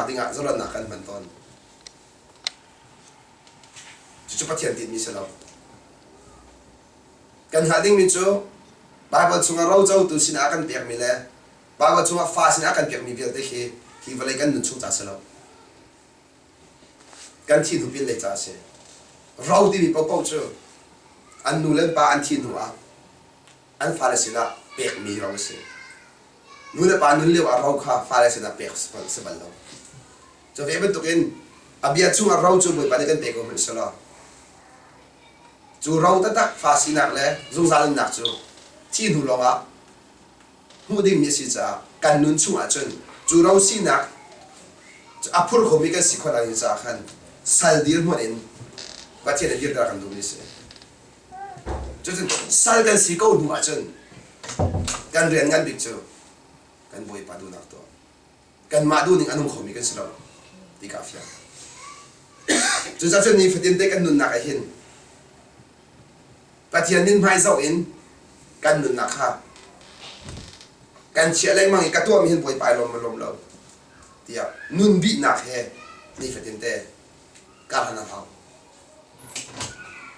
dingah zalonnak kan hman tawn. Cucu Pathian tinhmi si lo. Kan hngalh dingmi cu Baibal chungah rocotu sinah a kan pekmi le Baibal chungah fa sinah a kan pekmi vialte khi hi vawlei kan nun chung ca si lo. Kan thi hnu pinlei ca a si. Ro timi paohpaoh cu an nu le an pa an thih hnu ah an fale sinah pekmi ro a si. Nu le pa nun lio ah ro kha fale sinah pek si bal lo. Cu ve bantukin a bia chungah ro cu Bawipa nih kan pe ko hmanh selaw cu ro taktak fa sinak le zungzal nunnak cu thi hnu lawngah hmuh dingmi a si caah kan nun chungah cun cu ro sinak a phur khomi kan si khawh ding caah khan sal dirhmun in Pathian a dirter kan duhmi a si. Cucun sal kan si ko hnu ahcun kan rian ngan bik cu kan Bawipa duhnak tuah. Kanmah duhning a nung khomi kan si lo ti ka fiang. Cucaah cun nifatin te kan nunnak ah hin Pathian min hmai zoh in kan nunnak kha kan chiah lengmang i ka tuahmi hin Bawipa ai lawm maw lawm lo tiah nun bihnak he nifatin te karhlan a hau.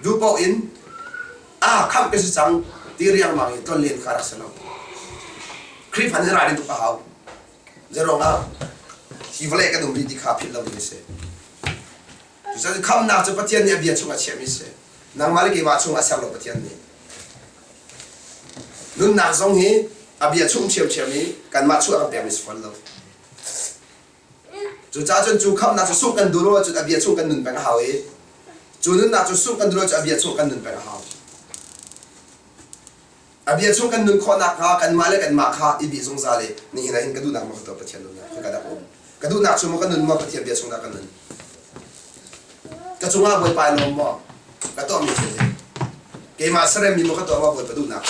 Duh paoh in aa khamh ka si cang ti riangmang i tlonlen kha rak si lo. Khrihfa nih ralrin tuk a hau. Zeiruangah hi vawlei kan um rih ti kha philh lo ding a si. Cucaah khamhnak cu Pathian nih a bia chungah chiahmi a si. Nangmah le keimah chungah a ser lo Pathian nih. Nunnak zong hi a bia chung ṭhiamṭhiam i kanmah chuah kan pekmi si fawn lo. Cucaah cun cu khamhnak cu sungh kan duh lo ahcun a bia chung kan nun peng a hau i cu nunnak cu sungh kan duh lo ahcun a bia chung kan nun peng a hau. A bia chung kan nun khawh nakhnga kanmah le kanmah kha i bih zungzal i nihin ah hin ka duhnak maw ka tuah Pathian nunnak ka ka dak um. Ka duhnak chung maw ka nun maw Pathian bia chung dah ka nun. Ka cungah Bawipa i lawm maw? Ka tuahmi thil hi. Keimah seremmi maw ka tuah maw Bawipa duhnak?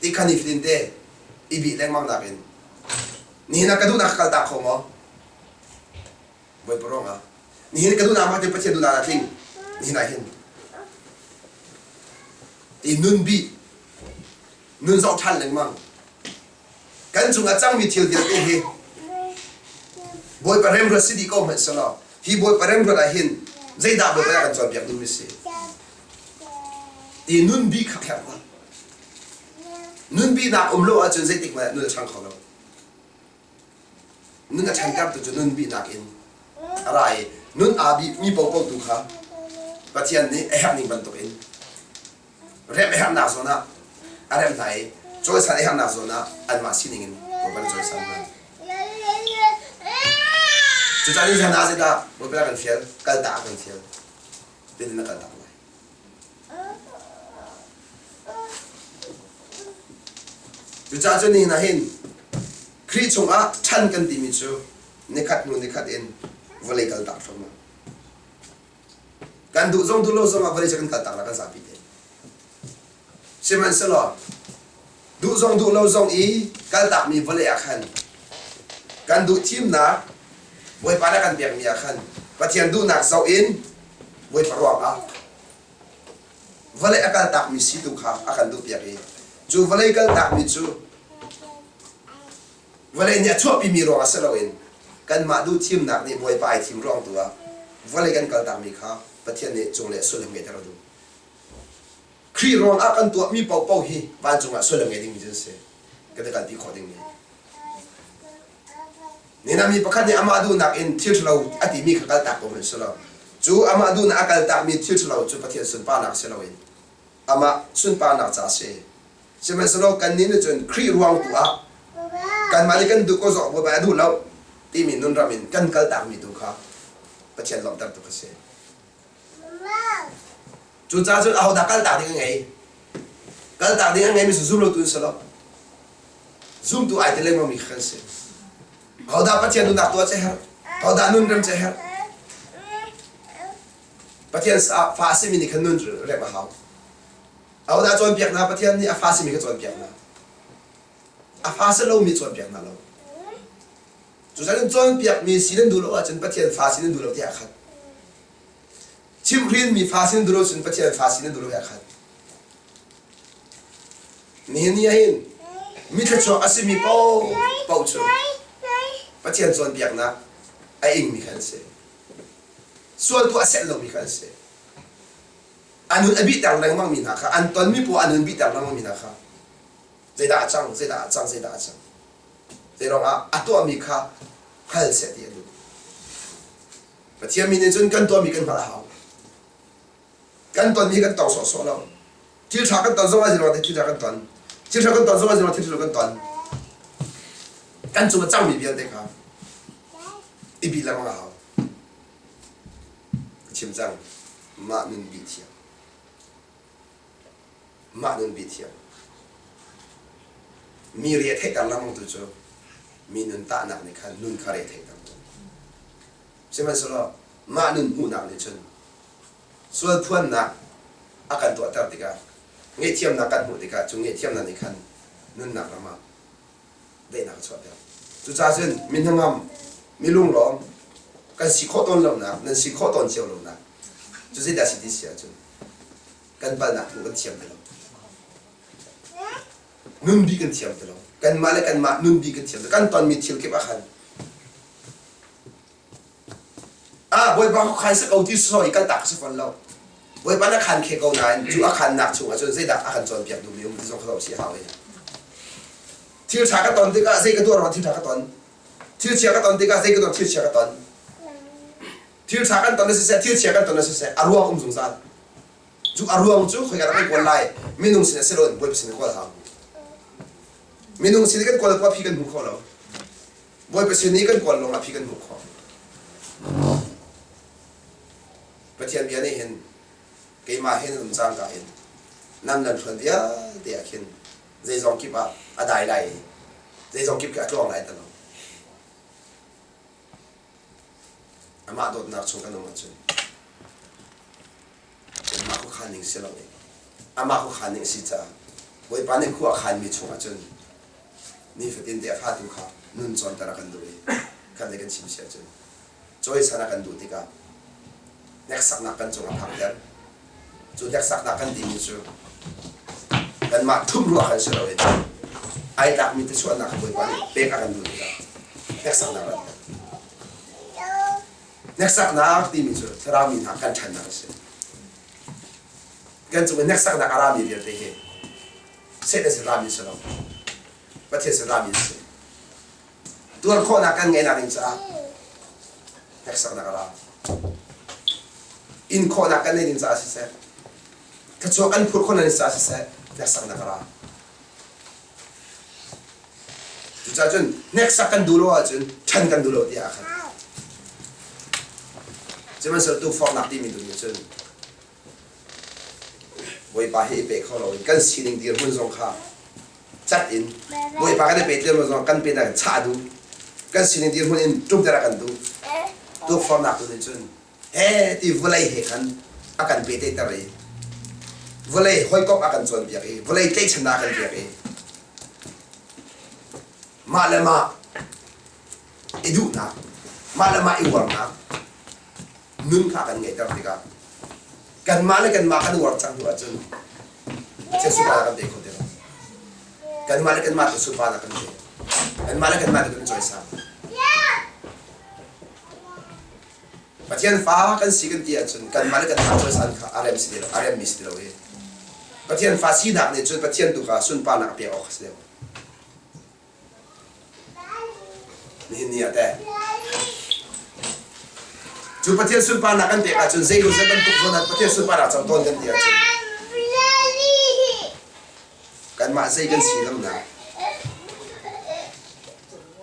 Ti kha nifatin te i bih lengmang nakin nihin ah ka duhnak ka kaltak kho maw? Bawipa ruangah nihin ka duhnak mah te Pathian duhnak ah tling nihin ah hin ti nun bih nun zoh ṭhan lengmang kan cung a cangmi thil vialte hi Bawipa remruat si dih ko hmanh selaw hi Bawipa remruat ah hin zeidah Bawipa nih a kan cawnpiak duhmi si ti nun bih kha herh hna nun bihnak um lo ahcun zeitik hmanh ah nun a ṭhang kho lo Nun a ṭhantertu cu nun bihnak in a ra i nun aa bihmi paohpaoh tu kha Pathian nih a herh ning bantukin remh a herhnak zawn ah a remh hna i cawisan a herhnak zawn ah anmah sining in Bawipa nih cawisan hna. Cucaah ni hlan ah zeidah Bawipa nih a kan fial? Kaltak a kan fial. Zeitin na kaltak lai? Cucaah cun nihin ah hin Khrih chungah ṭhan kan timi cu nikhat hnu nikhat in vawlei kaltak thluahmah. Kan duh zong duh lo zongah vawlei cu kan kaltak la kan zapi te. Sihmanhsehlaw duh zong duh lo zong i kaltakmi vawlei ah khan kan duh thimnak Bawipa nih a kan pekmi ah khan Pathian duhnak zoh in Bawipa ruangah vawlei a kaltakmi si tu kha a kan duhpiak i cu vawlei kaltakmi cu vawlei nih a chuahpimi ruangah si loin kanmah duh thimnak nih Bawipa ai thim ruang tu ah vawlei kan kaltakmi kha Pathian nih cunglei ah sullam ngeihter a duh. Khrih ruangah kan tuahmi paohpaoh hi vancung ah sullam ngei dingmi cu an si. Kan i kalpi khawh dingmi. Nina mi pakhat nih amah duhnak in thil ṭhalo a timi kha kaltak ko hmanh selaw cu amah duhnak a kaltakmi thil ṭhalo cu Pathian sunparnak si loin amah sunparnak ca a si. Sihmanhsehlaw kannih nih cun Khrih ruang tu ah kanmah nih kan duh ko zong Bawipa a duh lo timi nunram in kan kaltakmi tu kha Pathian lawmhter tu kha si. Cucaah cun ahodah kaltak ding a ngei? Kaltak ding a ngeimi cu zumlotu an si lo. Zumtu ai ti lengmangmi kha kan si. Hodah Pathian nunnak tuah cu herh? Hodah nun rem cu herh? Pathian fa a simi nih khan nun rem a hau. Ahodah cawnpiak hna? Pathian nih a fa simi kha cawnpiak hna. A fa si lomi cawnpiak hna lo. Cucaah cawnpiakmi si nan duh lo ahcun Pathian fa si nan duh lo tiah a khat. Chimhhrinmi fa si nan duh lo cun Pathian fa si nan duh lo tiah a khat. Nihin ni ah hin Mi thluachuak a simi paohpaoh cu Pathian cawnpiaknak a ingmi kha an si. Sual tuah a senh lomi kha an si. A nun a bihter lengmangmi hna kha, an tonmi poah a nun bihter lengmangmi hna kha zeidah a cang, zeidah a cang, zeidah a cang. Zeiruangah a tuahmi kha hngal seh ti a duh. Pathian mi nih cun kan tuahmi kan hngalh a hau. Kan tonmi kan tong sawhsawh lo. Thil ṭha kan ton zong ah zeiruang thil ṭha kan ton. Thil ṭha kan ton zong ah zeiruang thil ṭha kan ton. Kan cung a cangmi vialte kha i bih lengmang a hau. Ka chim cang. Mah nun bih thiam. Mah nun bih thiam. Mi re a theihter lengmang tu cu mi nun tahnak nih khan nun kha re a theihter tawn. Sihmanhsehlaw mah nun hmuhnak nih cun sualphuannak a kan tuahter tikah ngaihthiamnak kan hmuh tikah cu ngaihthiamnak nih khan nunnak ram ah daihnak a chuahter. Cucaah cun mi hnangam, mi lunglawm kan si khawh tawn lonak, nan si khawh tawn cio lonak cu zeidah si ti si ahcun kan palnak hmuh kan thiam ti lo. Nun bi kan thiam ti lo. Kanmah le kanmah nun bi kan thiam ti lo. Kan tonmi thil kip ah khan Ah, Bawipa kha khan si ko ti sawh i kaltak si fawn lo. Bawipa na khan khe ko nain cu a khannak chungah cun zeidah a kan cawnpiak duhmi um ti zong kha zoh chih hau i. Thil ṭha ka ton tikah zei ka tuah ruangah thil ṭha ka ton. Thil chia ka ton tikah zei ka tuah thil chia ka ton. Thil ṭha kan ton a siseh, thil chia kan ton a siseh, a ruang um zungzal. Cu a ruang cu khoika dah kan kawl lai? Minung sin a si loin Bawipa sin kawl hau. Minung sin kan kawl phi kan hmu kho lo. Bawipa sin i kan kawl lawngah phi kan hmuh khawh. Pathian bia nih hin keimah hin um cangka in nam nan hluan vialte ah khin zeizong kip ah a dai lai i zeizong kip khi a tluang lai ti lo. Amah dawtnak chung kan um ahcun Amah khuakhan ning si lo i amah khuakhan ning a si caah Bawipa nih khua a khanmi chungah cun nifatin te a fatu kha nun cawnter a kan duh i khat le kan chim si ahcun cawisan a kan duh tikah hneksaknak kan cungah phakter. Cu hneksaknak kan timi cu kanmah ṭhumh ruah khan si loin ai tlakmi thluachuahnak kha Bawipa nih pek a kan duh tikah hneksaknak rat Hneksaknak timi cu thlarau mi hna kan ṭhannak a si. Kan cung i hneksaknak a rami vialte hi Satan sin rami si lo. Pathian sin rami an si. Tuar khawhnak kan ngeihnak ding caah hneksaknak a ra. In khawhnak kan neih ding caah siseh, thluachuah kan phurh khawhnak ding caah siseh, hneksaknak a ra. Cucaah cun hneksak kan duh lo ahcun ṭhan kan duh lo tiah a khat. Sihmanhsehlaw tukforhnak timi tu nih cun Bawipa hi i pe kho loin kan sining dirhmun zong kha cat in Bawipa kan i pe dirhmun zong kan pe in chah duh kan sining dirhmun in ṭumter a kan duh tukforhnak tu nih cun he ti vawlei he khan a kan pehtlaihter i vawlei hawikom a kan cawnpiak i vawlei tlaihchannak a kan piak i mah le mah i duhnak mah le mah i uarnak nun kha kan ngeihter tikah kanmah le kanmah kan uar cang hnu ahcun Pathian sunparnak kan pe kho ti lo. Kanmah le kanmah tu sunparnak kan pe. Kanmah le kanmah tu kan cawisang. Pathian fa kan si kan ti ahcun kanmah le kanmah cawisan kha a rem si ti lo, a remmi si ti lo i Pathian fa sinak nih cun Pathian tu kha sunparnak a pek awk a si deuh. Nihin ni ah teh cu Pathian sunparnak kan pek ahcun zei zei bantuk zawn ah Pathian sunparnak cang tawn kan ti ahcun kanmah zei kan si lonak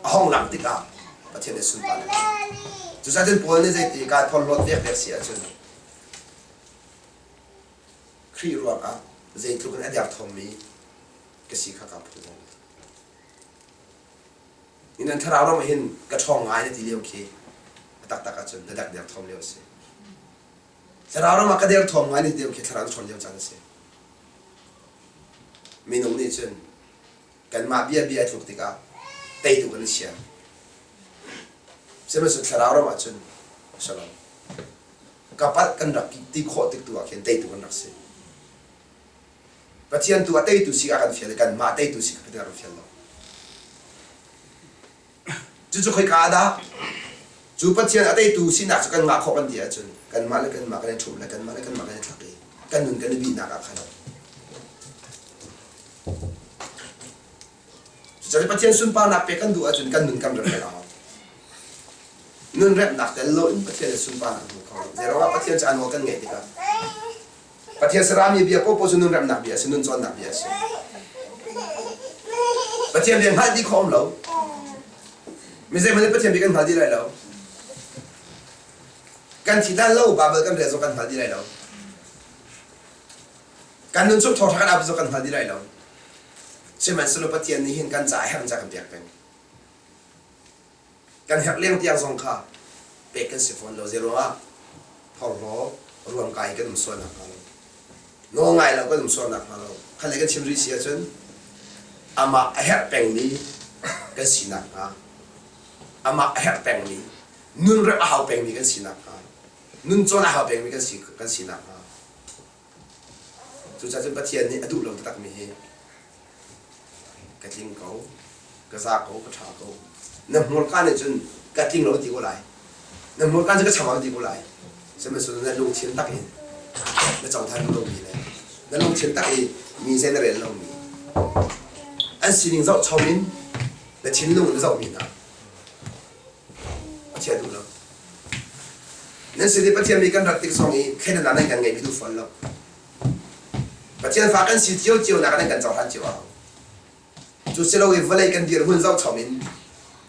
a hong lang tikah Pathian nih sunparnak cucaah cun Paul nih zeiti kai phorhlawt vekvek si ahcun Khrih ruangah zeitluk in a derthawmmi ka si kha kaa phu ko. Nan thlarau ram ah hin ka ṭhawng ngai na ti lio khi a taktak ahcun na dak derthawm lio a si. Thlarau ram ah ka derthawm ngai na ti lio khi thlarau na ṭhawn lio caan a si. Minung nih cun kanmah bia bia a tluk tikah teitu kan i chia. Sihmanhsehlaw thlarau ram ah cun a si lo. Ka palh kan rak ti khawh tik tu ah khin teitu kan rak si. Pathian tu a teitu si a kan fial i kanmah teitu si kha Pathian a kan fial lo. Cucu khoika ah dah? Cu Pathian a teitu sinak cu kan ngah khawh kan ti ahcun kanmah le kanmah kan i ṭhumh le kanmah le kanmah kan i thlak i kan nun kan i bihnak ah khan Cucaah Pathian sunparnak pek kan duh ahcun kan nun kan remh a hau. Nun remhnak tel loin Pathian le sunparnak hmu kho lo. Zeiruangah Pathian cu a nawl kan ngaih tikah Pathian sarami bia popo cu nun remnak bia a si, nun cawnnak bia a si. Pathian bia hngalh dih khawh um lo. Mi zeihmanh nih Pathian bia kan hngal dih lai lo. Kan thi dan lo, Bible kan rel zong kan hngal dih lai lo. Kan nun chung thawngṭha kan ap zong kan hngal dih lai lo. Sihmanhsehlaw Pathian nih hin kan caah herh ca kan pek peng. Kan herh leng tiang zong kha pek kan si fawn lo. Zeiruangah phorhlaw ruamkai kan um sual nakhnga lo. Nawlngai lo kan um sual nakhnga lo. Kha le kan chim rih si ahcun amah a herh pengmi kan si nakhnga amah a herh pengmi nun remh a hau pengmi kan si nakhnga nun cawn a hau pengmi kan si kan si nakhnga Cucaah cun Pathian nih a duh lo taktakmi hi ka tling ko, ka za ko, ka ṭha ko. Na hmurka nih cun ka tling lo ti ko lai. Na hmurka cu ka chambau ti ko lai. Sihmanhsehlaw na lungthin tak in na cohlan duh lomi le na lungthin tak i mi zei na rel lomi an sining zoh chom in na thinlung in na zohmi hna a chia duh lo. Nan sin i Pathian mi kan rat tik zong i thleidannak nan kan ngeihmi duh fawn lo. Pathian fa kan si cio nak nan kan cohlan cio a hau. Cu si lo i vawlei kan dirhmun zohchom in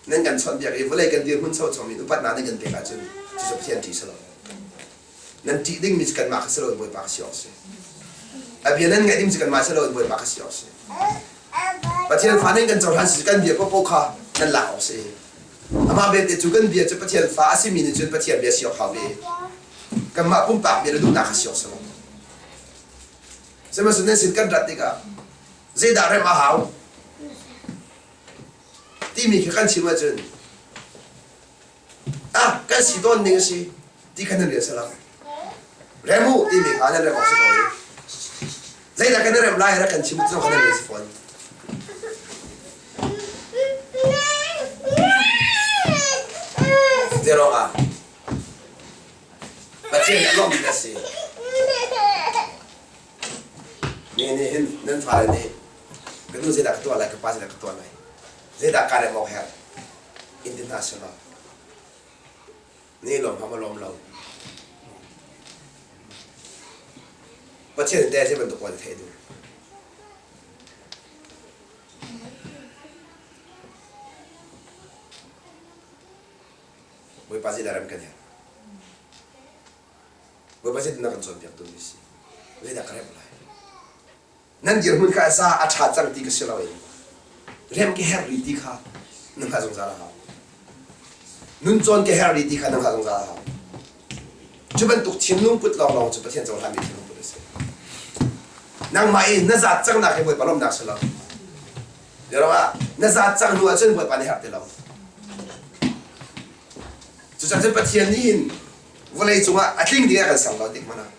nan kan chawnhbiak i vawlei kan dirhmun zohchom in upatnak nan kan pek ahcun cucu Pathian ṭih si lo. Nan ṭih dingmi cu kanmah kha si loin Bawipa kha si awk si. A bia nan ngaih ding cu kanmah si loin Bawipa kha si awk si. Pathian fa nan kan cohlan si kan bia paohpaoh kha nan lak awk si. Amah belte cu kan bia cu Pathian fa a simi nih cun Pathian bia si awk hau ve. Kanmah pumpak bia le duhnak kha si awk si lo. Sihmanhsehlaw nan sin kan rat tikah zeidah remh a hau timi khi kan chim ahcun ah kan si tawn ning a si ti kha nan rian si lo. Rem u timi kha nan rem awk si ko i zeidah kan i rem lai rak kan chim zong kha nan rian si fawn. Zeiruangah Pathian nih a lawmhmi na si. Mi nih hin nan fale nih ka nu zeidah ka tuah lai, ka pa zeidah ka tuah lai, zeidah kaa rem awk herh in ti hna selaw ni lawm hlah maw lawm lo. Pathian nih teh zei bantuk pawl theih duh. Bawipa zeidah rem kan herh? Bawipa zeitindah kan cawnpiak duhmi si? Zeidah ka remh lai? Nan dirhmun kha a za a ṭha cang ti ka si loin rem ka herh rih ti kha na hngalh zungzal a hau. Nun cawn ka herh rih ti kha na hngalh zungzal a hau. Cu bantuk thinlung put lawnglawng cu Pathian cohlanmi thinlung put a si. Nangmah i na zaat cangnak hi Bawipa lawmhnak si lo. Biaruang na zaat cang hnu ahcun Bawipa nih herh ti lo. Cucaah cun Pathian nih hin vawlei cungah a tling ding ah kan ser lo tik hmanh ah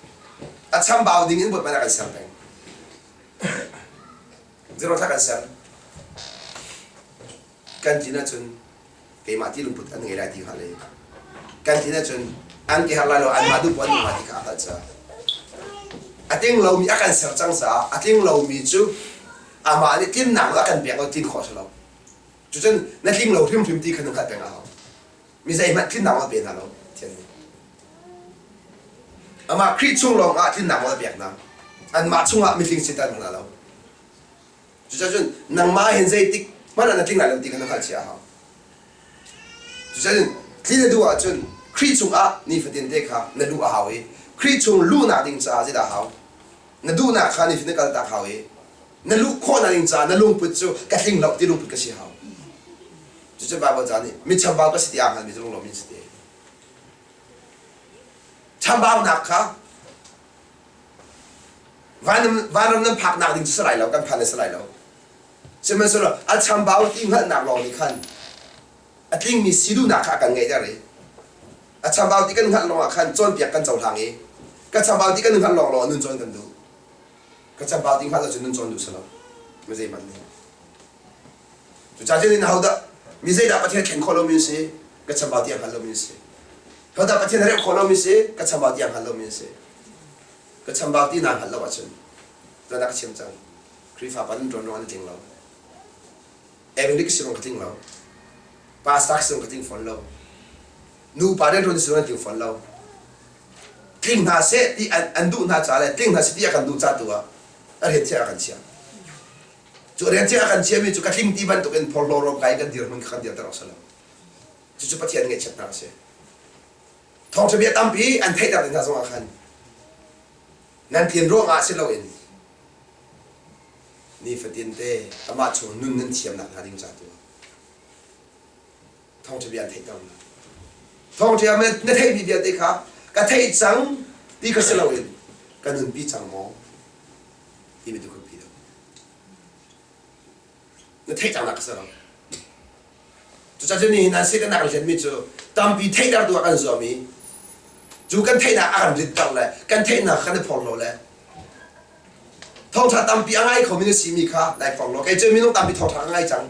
a chambau ding in Bawipa nih a kan ser peng. Zero thla kan ser. Kan tlin ahcun keimah ti lungput an ngei lai ti hngalh i kan tlin ahcun an ke har lai lo anmah duh an duh ti kha a hngalh caah a tling lomi a kan ser cang caah a tling lomi cu amah nih tlinnak a kan pek lo tlin khawh si lo cucun na tling lo hrimhrim ti kha na hngalh peng a hau mi zeihmanh tlinnak a pe hna lo Pathian nih amah Khrih chung lawng ah tlinnak a pek hna anmah chungah mitling siter hna lo Cucaah cun nangmah hin zeitik hmanh ah na tling lai lo ti kha na hngalhchih a hau. Cucaah tlin na duh ahcun Khrih chungah nifatin te kha na luh a hau i Khrih chung luhnak ding caah zeidah a hau? Na duhnak kha nifatin na kaltak hau i na luh khawhnak ding caah na lungput cu ka tling lo ti lungput ka si hau. Cucu Baibal ca nih mi chambau ka si ti aa hngalmi cu lunglawm in si ti. Chambaunak kha Vanram nan phaknak ding cu si lai lo, kan phan si lai lo. Sihmanhsehlaw a chambau ti hngalhnak lawng nih khan a tlingmi si duhnak kha a kan ngeihter i a chambau ti kan hngalh lawngah khan cawnpiak kan cohlang i ka chambau ti kan hngalh lawng lawng nun cawn kan duh. Ka chambau ti hngalh ahcun nun cawn duh si lo. Mi zeihmanh nih. Cucaah cun ahodah? Mi zeidah Pathian thlen khawh lomi an si? Ka chambau ti a hngal lomi an si. Hodah Pathian a remh khawh lomi si? Ka chambau ti a hngal lomi an si. Ka chambau ti naa hngalh lo ahcun tuan ah ka chim cang. Khrihfa pa nan ṭuan ruang an tling lo. Evangelist si zong ka tling lo. Pastor si zong ka tling fawn lo. Nupa rianṭuan si zong an tling fawn lo. Tling hna seh ti an duh hna ca le tling hna seh ti a kan duh ca tu ah a rian thiang a kan chiah. Cu rian thiang a kan chiahmi cu ka tling ti bantukin phorhlaw rawm kai kan dirhmun kha kan dirter awk si lo. Cucu Pathian ngaihchiatnak a si. Thawngṭha bia tampi an theihter ding hna zongah khan nan tlin ruangah si loin nifatin te amah chung nun nan thiamnak hnga ding ca tu thawngṭha bia an theihter hna. Thawngṭha na theihmi vialte kha ka theih cang ti kha si loin ka nunpi cang maw timi tu kha pi deuh. Na theih cang nak ka si lo. Cucaah cun nihin ah Satan a kan hlenmi cu tampi theihter tu ah kan zuam i cu kan theihnak a kan ritter le kan theihnak kan i phorhlaw le thawngṭha tampi a ngai khomi na simi kha nai phorhlaw. Kei cu minung tampi thawngṭha ka ngai cang.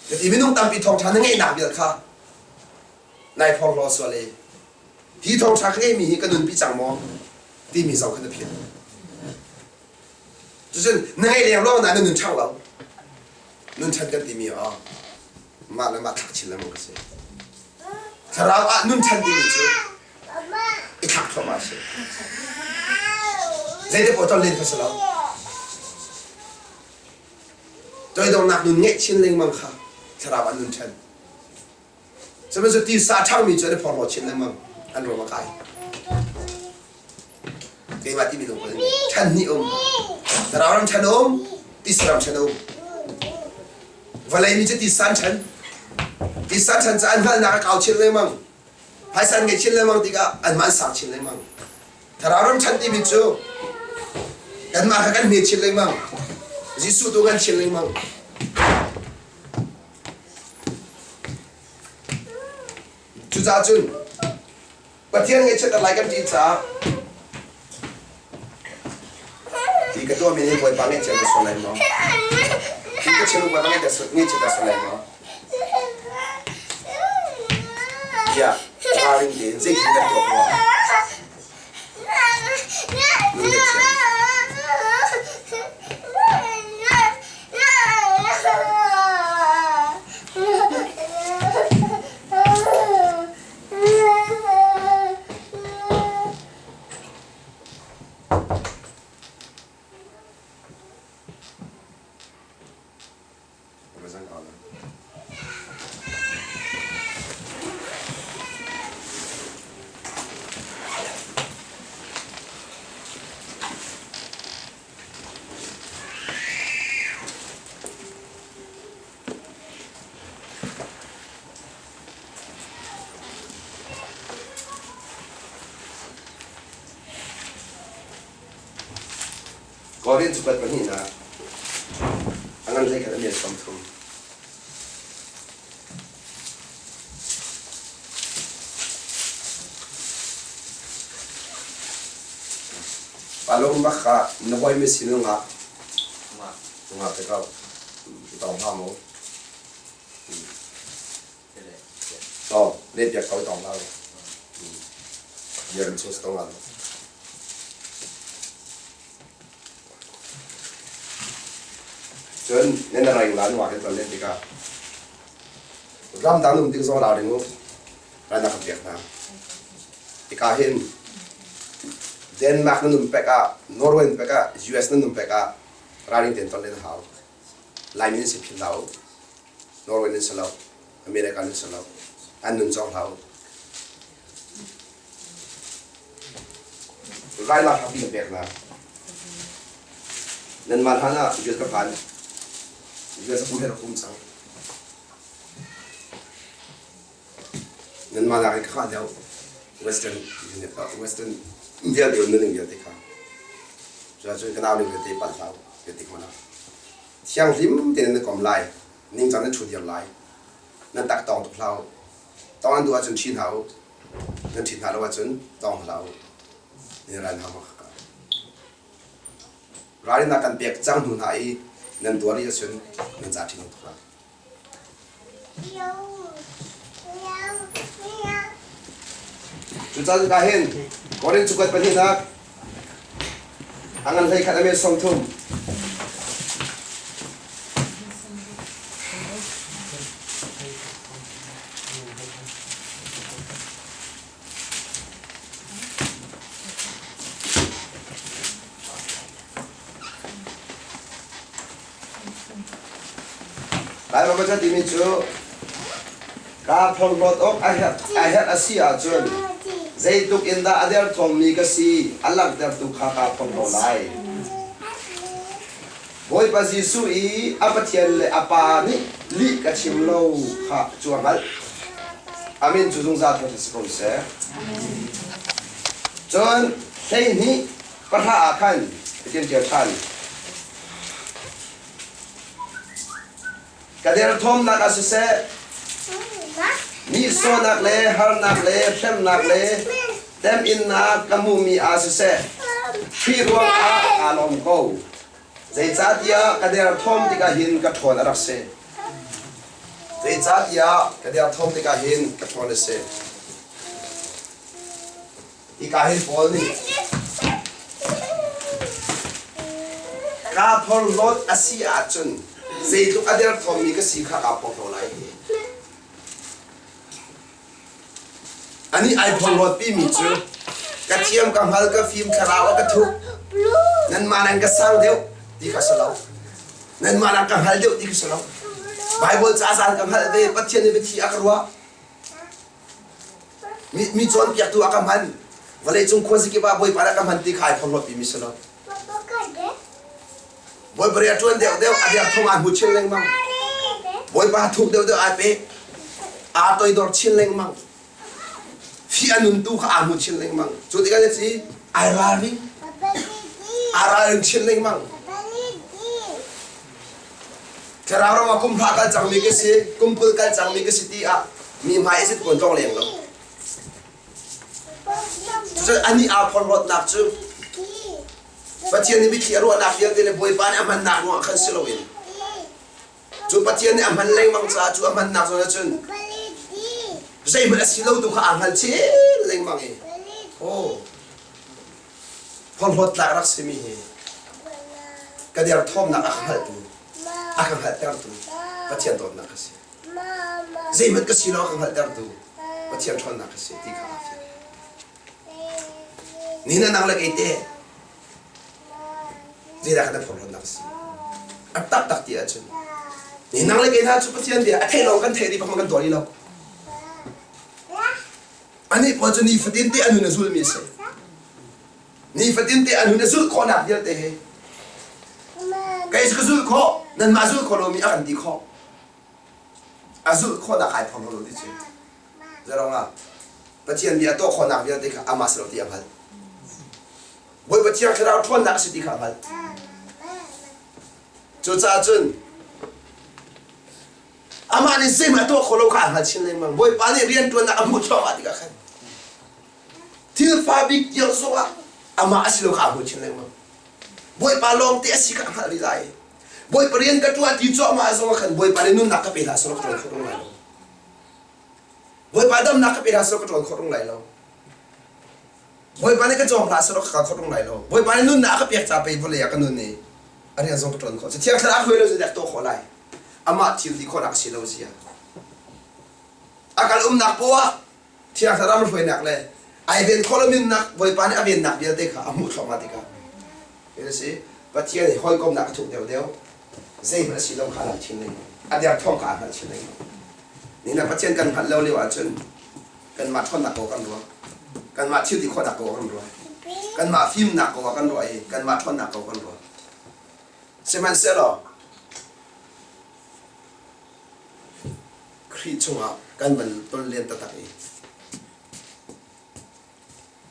Ka ti minung tampi thawngṭha na ngeihnak vial kha nai phorhlaw sual i hi thawngṭha ka ngeihmi hi ka nunpi cang maw timi zong kha na philh. Cucun na ngeih leng lawng na nun ṭhang lo. Nun ṭhan kan timi ah mah le mah thlak chin lengmang ka si. Thlarau ah nun ṭhan timi cu i thlak thluahmah a si. Zeite paoh ton len kha si lo. Toidornak nun ngeih chin lengmang kha thlarau ah nun ṭhan. Sihmanhsehlaw tisa a ṭhangmi cu an i phorhlaw chin lengmang, an rawm a kai. Keimah timi lungput an ngei. Ṭhan hnih um. Thlarau ram ṭhan um, tisa ram ṭhan um. Vawlei mi cu tisa an ṭhan. Tisa an ṭhan caah an hngalhnak a kau chin lengmang. Phaisa an ngei chin lengmang tikah anmah an sang chin lengmang. Thlarau ram ṭhan timi cu kanmah kha kan hme chin lengmang. Jesuh tu kan chin lengmang. Cucaah cun Pathian ngaihchiat lai kan ṭih caah ti ka tuahmi nih Bawipa ngaihchiat na sual lai maw? Ti ka chim Bawipa ngaihchiat na sual lai maw? Tiah ralring tein zeitin kan tuah khawh? Lung ka thiam. Korin cakuat pahnihnak a ngan 11 a men 30. Palung bak kha na hawi mi sinung ah ngah te ko tong hlah mu. To le biak ko tong hlah. Biak chung tong hlah. Cun nan reng la nuak in ton len tikah ramdang um ding zong ralring u ralnak kan pek hna. Hika hin Denmark nan um pek ah, Norway nan pek ah, US nan um pek ah ralring tein ton len a hau. Laimi nan si philh hlah u. Norway nan si lo, America nan si lo. An nun cawng hlah u. Raila hrampi na pek hna. Nanmah hlan ah US ka phan. US kum he rak um cang. Nanmah nakin ka khah deuh. Western Western vialte um ning vialte kha. Cuacun ka nau ning vialte palh hlah u, vialte hmanh ah. Thianghlim tein nan kom lai. Ningcang nan ṭhu dir lai. Nan tak tawng tuk hlah u. Tawng an duh ahcun ṭhi hna u. Nan ṭhit hna lo ahcun tawng hlah u. Ni ral hna maw Ralrinnak kan pek cang hnu hna i nan tuar i ahcun nan ca ṭhi tuk lai. Cucaah cuka hin Korin cakuat pahnihnak a ngan 11 a me 30. Lairam a timi cu kaa phorhlawt awk a herh, a herh a si ahcun zeitluk in dah a derthawmmi ka si a langhtertu kha kaa phorhlaw lai. Bawipa Jesuh i a Pathian le a Pa nih lih ka chim lo kha cu a hngalh. A min cu zungzal thangṭhat si ko seh. Cun 12 pahra ah khan hitin ṭial ṭhan. Ka derthawmnak ah siseh, nihsawhnak le harnak le hremnak le temhinnak ka hmuhmi ah siseh, Khrih ruangah kaa lawm ko. Zeicahtiah ka derthawm tikah hin ka ṭhawn a rak si. Zeicahtiah ka derthawm tikah hin ka ṭhawn a si. Hika hin Paul nih kaa phorhlawt a si ahcun zeitluk a derthawmmi ka si kha kaa phorhlaw lai. Anih ai phorhlawtpimi cu ka thiam ka hngal ka fim thlarau a ka thup nanmah nan ka sang deuh ti kha si lo. Nanmah nan ka hngal deuh ti kha si lo. Baibal ca zaan ka hngalh ve Pathian nih biathi a ka ruah. Mi cawnpiaktu a ka hman. Vawleicung khuazakip ah Bawipa nih a ka hman ti kha ai phorhlawtpimi si lo. Bawipa rian ṭuan deuhdeuh a derthawm aa hmu chin lengmang. Bawipa thuk deuhdeuh ai pe. Aa toidor chin lengmang. Fih a nun tu kha aa hmu chin lengmang. Cu tikah si ai ralring. Aa ralring chin lengmang. Thlarau ram ah kum hra kal cangmi ka si, kum 20 kal cangmi ka si ti ah mi hmai i zit kun tlong leng lo. Cucu anih aa phorhlawtnak cu Pathian nih mitthli a ruahnak vialte le Bawipa nih a hmannak ruangah khan si loin cu Pathian nih a hman lengmang caah cu a hmannak zawn ahcun zeihmanh a si lo tu kha aa hngal chin lengmang i oh phorhlawt tlak rak simi hi ka derthawmnak a ka hngalhtu a ka hngalhtertu Pathian dawtnak a si. Zeihmanh ka si lo a ka hngalhtertu Pathian ṭhawnnak a si ti kha aa fiang. Ni na nang le kei te zeidah kan phorhlawtnak a si? A taktak ti ahcun ni nang le kei hna cu Pathian bia a theih lawng kan theih rih bak kan tuah rih lo. Anih pawl cu nifatin te a nun a zulmi a si. Nifatin te a nun a zulh khawhnak vialte hi kei cu ka zulh khawh, nanmah zulh khawh lomi a kan ti khawh. A zulh khawhnak ai phorhlaw lo ti cu. Zeirong ah Pathian bia tuah khawhnak vialte kha amah si lo ti a hngalh. Bawipa Thiang Thlarau ṭhawnnak a si ti kha a hngalh. Cucaah cun Amah nih zeihmanh a tuah khawh lo kha a hngal chin lengmang. Bawipa nih rianṭuannak a hmuh thluahmah tikah khan thil fa bik tiang zongah amah a si lo kha a hmuh chin lengmang. Bawipa lawngte a si kha a hngalh rih lai. Bawipa rian ka ṭuan ti cuahmah zongah khan Bawipa nih nunnak ka pe hlah sawh ka ṭuan khawh rung lai lo. Bawipa damnak ka pe hlah sawh ka ṭuan khawh rung lai lo. Bawipa nih ka cawng hlah sawh ka kal khawh rung lai lo. Bawipa nih nunnak a ka pek ca pei vawlei ah ka nun i a rian zong ka ṭuan khawh. Thiang Thlarau hruai lo cu dah tuah khawh lai. Amah thil ti khawhnak a si lo zia. A kal umnak poah Thiang Thlarau hruainak le ai ven khawh lo nunnak Bawipa nih a vennak vialte kha a hmuh thluahmah tikah a si Pathian i hawikomnak a thuk deuhdeuh zeihmanh a si lo kha a lang chin lengmang a derthawm kha a hngalh chin lengmang nihin ah Pathian kan hngalh lo lio ahcun kanmah ṭhawnnak ko kan ruah kanmah thil ti khawhnak ko kan ruah kanmah fimnak ko ah kan ruah i kanmah ṭhawnnak ko kan ruah sihmanhsehlaw Khrih chungah kan van tonlen taktak i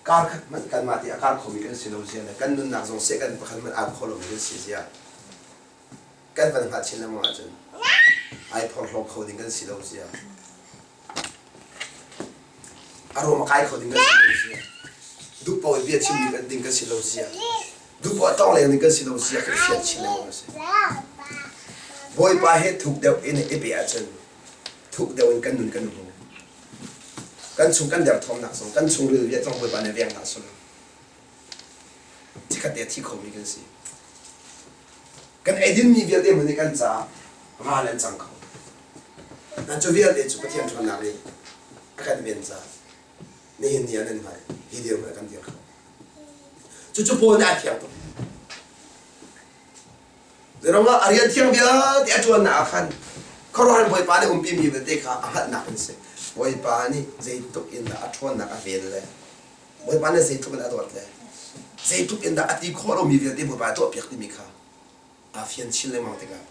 kar khat hmanh kanmah ti a kar khomi kan si lo zia le kan nunnak zong seh kan pakhat hmanh au kho lomi kan si zia kan van hngalh chin lengmang ahcun ai phorhlaw kho ding kan si lo zia a ruam a kai kho ding kan si lo zia duh paoh in bia chim ding kan si lo zia duh paoh tawng leng ding kan si lo zia kan fian chin lengmang a si Bawipa he thuk deuh in i pe ahcun. Thuk deuh in kan nun kan hmu. Kan chung kan derthawmnak zong kan chungril vial zong Bawipa nih veng hlah sulaw chikkhat te a thi khomi kan si. Kan eidinmi vialte hmanh nih kan caah ral an cang kho. Nan cu vialte cu Pathian ṭhawnnak nih a kan ven caah nihin ni ah nan hngalh hi dirhmun ah kan dir kho. Cucu Paul nih a thiang tuk. Zeirangah a rian thiang vialte a ṭuannak ah khan khuaruahhar Bawipa nih umpimi vialte kha a hngalhnak an si. Bawipa nih zeitluk in dah a ṭhawnnak a ven le Bawipa nih zeitluk in a dawt le zeitluk in dah a ti khawh lomi vialte Bawipa a tuahpiak timi kha aa fian chin lengmang tikah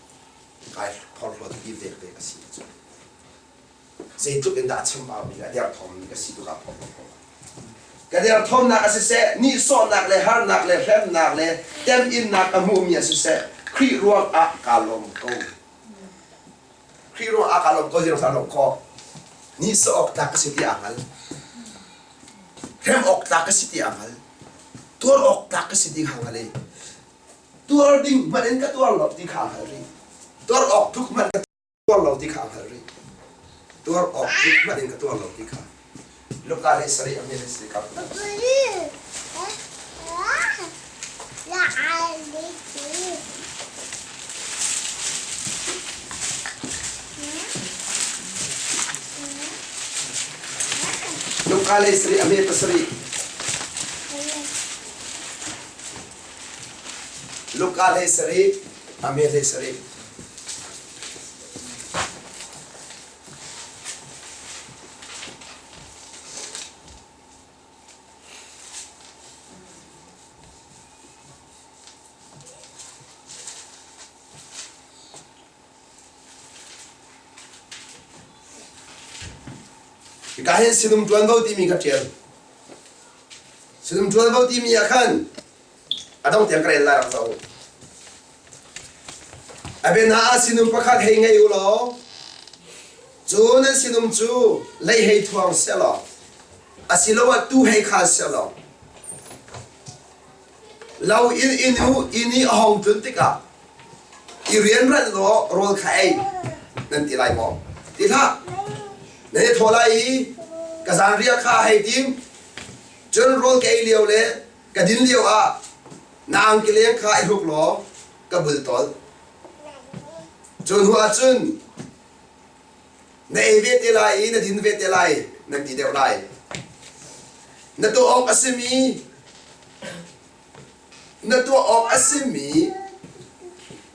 kai phorhlawt i vek ve ka si cu. Zeitluk in dah a chambaumi le a derthawmmi ka si tuk ah phorhlawt ko. Ka derthawmnak a siseh, nihsawhnak le harnak le hremnak le temhinnak a hmuhmi a siseh, Khrih ruangah kaa lawm ko. Khrih ruangah kaa lawm ko, zei ruangah lawm khawh? Nihsawh awk tlak ka si ti aa hngal. Hrem awk tlak ka si ti aa hngal. Tuar awk tlak ka si ti kha hngal i tuar ding hmanh in ka tuar lo ti kha hngal rih. Tuar awk tluk hmanh ka tuar lo ti kha a hngalh rih. Tuar awk tluk hmanh in ka tuar lo ti kha. Luka le sarih a hme le si kap. Luka le sarih a hme pasarih. Luka le sarih a hme le sarih. Hika hin sinum ṭuanvo timi ka ṭial. Sinum ṭuanvo timi ah khan a dong tiang ka rel lai rak zoh u. A biana ah sinum pakhat hei ngei u law cu nan sinum cu lei hei thuang sehlaw asiloah tuu hei khal sehlaw lo in inn u inn i a hong tlun tikah i rianranh law rawl kha ei nan ti lai maw? Ti hlah. Nan i thawh lai i ka zanriah kha hei tim cun rawl ka ei lio le ka din lio ah na angkileng kha i hruk law ka bultawl. Cu hnu ah cun na ei ve te lai i na din ve te lai nan ti deuh lai. Na tuah awk a simi Na tuah awk a simi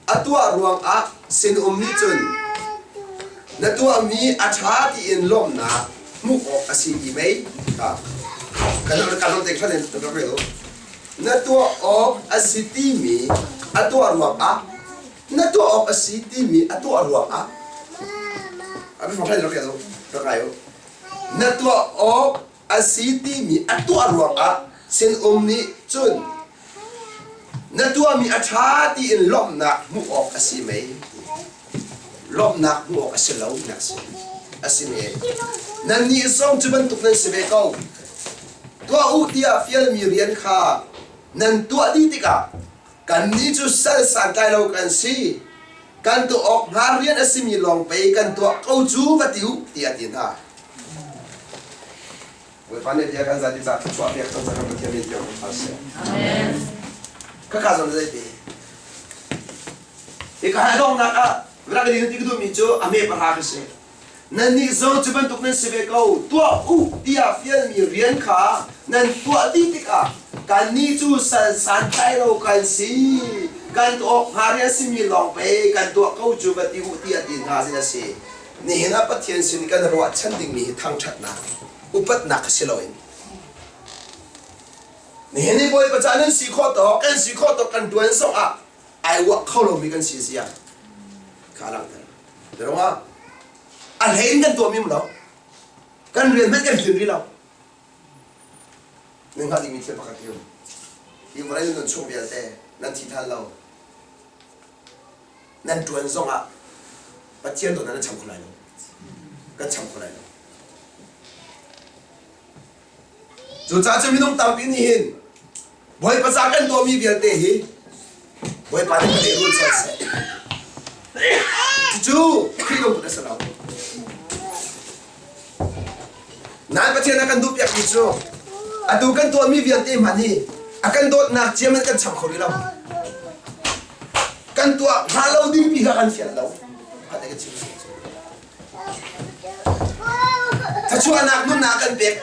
a tuah ruangah sinum nih cun na tuahmi a ṭha tiin lawmhnak hmuh awk a si ti mei? Kan kan te khan in rak rel u. Na tuah awk a si timi a tuah ruangah na tuah awk a si timi a tuah ruangah a biafang rak rel u rak ngai u. Na tuah awk a si timi a tuah ruangah sinum nih cun na tuahmi a ṭha tiin lawmhnak hmuh awk a si mei? Lawmhnak hmuh awk a si lo nak si a si me. Nannih zong cu bantuk nan si ve ko. Tuah u tiah fialmi rian kha nan tuah dih tikah kannih cu sal santlai lo kan si. Kan tuah awk hnga rian a simi lawng pei kan tuah ko cu va ti u tiah a ti hna. Bawipa nih bia kan zati ca thluachuah pek cang cang Pathian min tiang hal seh. Amen. Khakha zong zei ti. Hika hai donghnak ah rak in ti ka duhmi cu a me pahra ka si. Nannih zong cu bantuk nan si ve ko. Tuah u tiah fialmi rian kha nan tuah dih tikah kannih cu sal santlai lo kan si. Kan tuah awk hnga rian simi lawng pei kan tuah ko cu va ti u tiah ti hna sin a si. Nihin ah Pathian sin kan ruahchan dingmi hi thangṭhatnak, upatnak kha si loin nihin i Bawipa ca nan si khawh tawk, kan si khawh tawk kan ṭuan zong ah ai uah kho lomi kan si zia kha a langhter. Ruangah a hlei in kan tuahmi um lo. Kan rian hmanh kan tlin rih lo. Nan hngalh dingmi thil pakhat hi um. Hi vawlei nan nun chung vialte nan thi than lo. Nan ṭuan zongah Pathian dawtnak nan cham kho lai lo. Kan cham kho lai lo. Cucaah cu minung tampi nih hin Bawipa ca kan tuahmi vialte hi Bawipa nih ka lehrul colh seh. Cucu Khrih lungput a si lo. Nain Pathian a kan duhpiakmi cu atu kan tuahmi vialte hmanh hi a kan dawtnak ciam in kan cham kho rih lo. Kan tuah hnga lo dingpi kha kan fial lo. Khat ka chim. Thluachuahnak nunnak kan pek.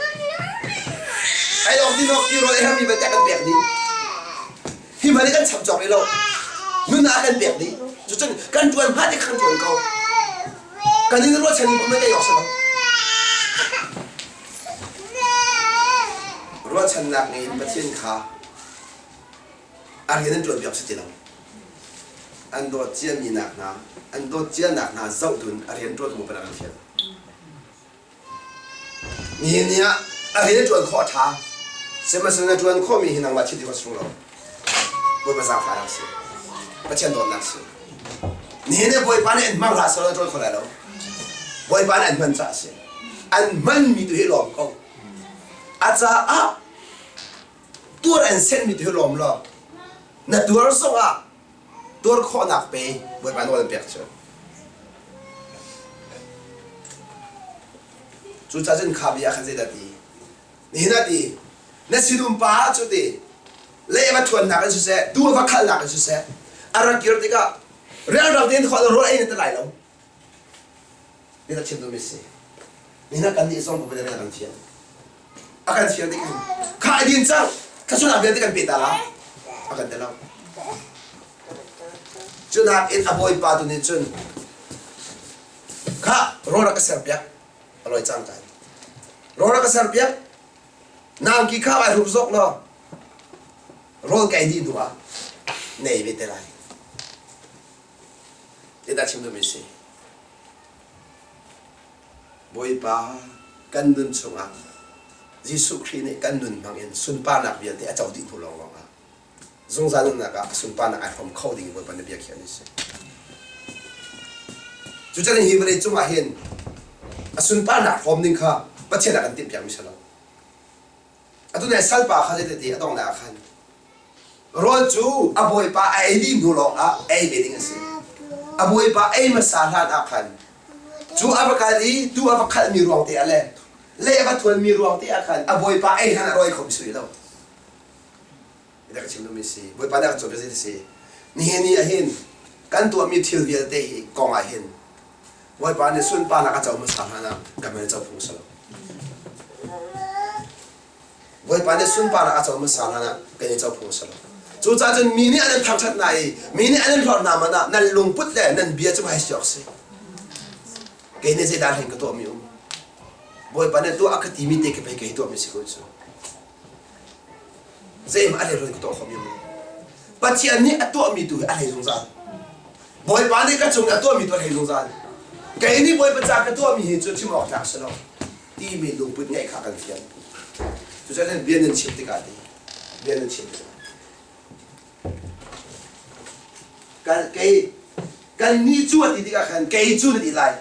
Ei awk din awk ti rawl ei herhmi vialte kan pek dih. Hi hmanh hi kan cham cawk rih lo. Nunnak kan pek dih. Cucun kan ṭuan hnga te khan ṭuan ko. Kan in ruahchan in kum ei awk si lo. Ruahchannak ngei in Pathian kha a rian an ṭuan piak si ti lo. An dawt ciami nak hna, an dawt cianak hna zoh tun a rian ṭuan mu panak an fial. Nihin ni ah a rian ṭuan khawh a ṭha. Sihmanhsehlaw na ṭuan khawhmi hi nangmah thil ti khawh sung lo. Bawipa zaangfahnak si. Pathian dawtnak si. Nihin ni Bawipa nih an hmang hlah seh na ṭuan kho lai lo. Bawipa nih an hman caah a si. An hmanmi tu hi lawm ko. A caah tuar an senhmi tu hi lawm law na tuar zongah tuar khawhnak pe Bawipa nawl an pek cu. Cucaah cun kha bia khan zeidah ti? Nihin ah ti na sinum pa cu ti le va thuannak in siseh, tu va khalnak in siseh, a rak kir tikah rianrang tein khawh rawl ei na ti lai lo. Ni na chim duhmi si. Nihin ah kannih zong Bawipa rian a kan fial. A kan fial tik hin kha a din cang thluachuahnak vialte kan pe ta la a kan ti lo. Cu nakin a bawipa tu nih cun kha rawl a ka serpiak a lawi cang kai. Rawl a ka serpiak nangki kha ai hrup zawk law rawl ka ei dih hnu ah nei ve te lai. Zeidah chim duhmi si? Bawipa kan nun chungah Jesuh Khrih nih kan nun hmangin sunparnak vialte a co dih hnu lawnglawng ah zungzal nunnak ah a sunparnak ai hrawm kho ding Bawipa na bia khiah ni si. Cucan hi vawlei cungah hin a sunparnak hrawm ding kha Pathian a kan timhpiakmi si lo. Atu nai salpa kha zeitati a donghnak ah khan Rawl cu a bawipa a ei dih hnu lawngah ei ve ding a si. A bawipa ei hmasa hlan ah khan cu a va kal i tuu a va khalhmi ruang te ah le le a va thuanmi ruang te ah khan a bawipa ei hlan ah rawl ei kho si lo. Dah ka chim duhmi si. Bawipa nih a kan cawnpiak zei si. Nihin ni ah hin kan tuahmi thil vialte hi kong ah hin Bawipa nih sunparnak a co hmasa hlan ah kan van i co phung si lo. Bawipa nih sunparnak a co hmasa hlan ah kan i co phung a si lo. Cucaah cun mi nih an in thangṭhat hna i mi nih an in hlorh hna man ah nan lungput le nan bia cu hmai si awk si. Kei nih zeidah hlen ka tuahmi um? Bawipa nih tuah a ka timi te khi pei kei tuahmi si ko cu. Zeihmah a lehrul ka tuah khomi um lo. Pathian nih a tuahmi tu hi a hlei zungzal. Bawipa nih ka cung i a tuahmi tu a hlei zungzal. Kei nih Bawipa ca ka tuahmi hi cu chim awk tlak si lo. Timi lungput ngeih kha kan fian. Cucaah bia nan chim tikah ti bia nan chim tikah kan kei kan nih cu a ti tikah khan kei cu na ti lai.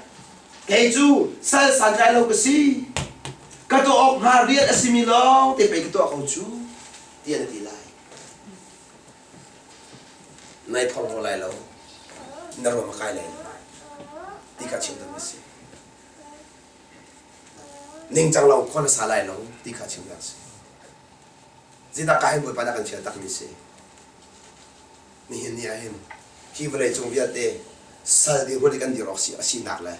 Kei cu sal santlai lo ka si. Ka tuah awk hnga rian a simi lawng te pei ka tuah ko cu tiah na ti lai. Nai thong rua lai lo. Na ruam a kai lai lo. Ti kha chim duhmi si. Ningcang lo khua na sa lai lo ti kha chim a si. Zeidah ka hin Bawipa nih a kan fial takmi si. Nihin ni ah hin hi vawlei cung vialte sal dirhmun i kan dir awk si a sinak le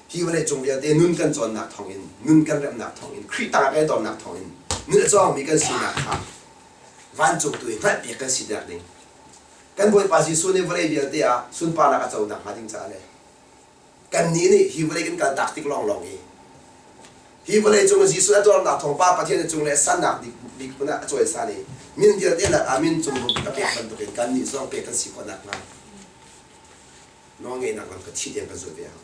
hi vawlei cung vialte nun kan cawnnak thawngin nun kan remnak thawngin Khrih tangah kan i dornak thawngin nun a cawngmi kan sinak kha vancung tu i hngalhpiak kan si dek ding. Kan Bawipa Jesuh nih vawlei vialte ah sunparnak a co nakhnga ding caah le Kannih nih hi vawlei kan kaltak tik lawnglawng hi hi vawlei cung Jesuh a tuarnak thawng Pa Pathian a cung le sannak bik hmun ah a cawisan i min vialte lak ah min cung bik a pek bantukin kannih zong pek kan si khawh nakhnga nawlngeihnak lam ka thi tiang kan zulh ve hau.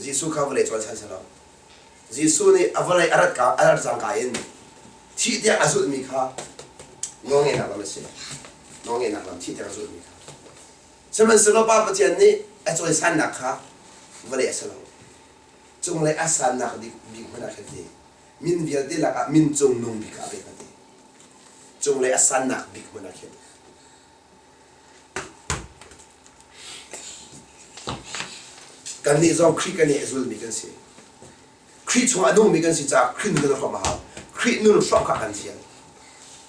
Jesuh kha vawlei cawisan si lo. Jesuh nih a vawlei a rat ka a rat cangka in thih tiang a zulhmi kha nawlngeihnak lam a si. Nawlngeihnak lam thih tiang a zulhmi kha. Sihmanhsehlaw Pa Pathian nih a cawisannak kha vawlei a si lo. Cunglei a sannak bik hmanh ah khan ti min vialte lakah min cungnung bik kha a pek a ti. Cunglei a sannak bik hmanh ah khin. Kannih zong Khrih kan i a zulmi kan si. Khrih chungah a nungmi kan si caah Khrih nun kan hrawm a hau. Khrih nun hrawm kha kan fial.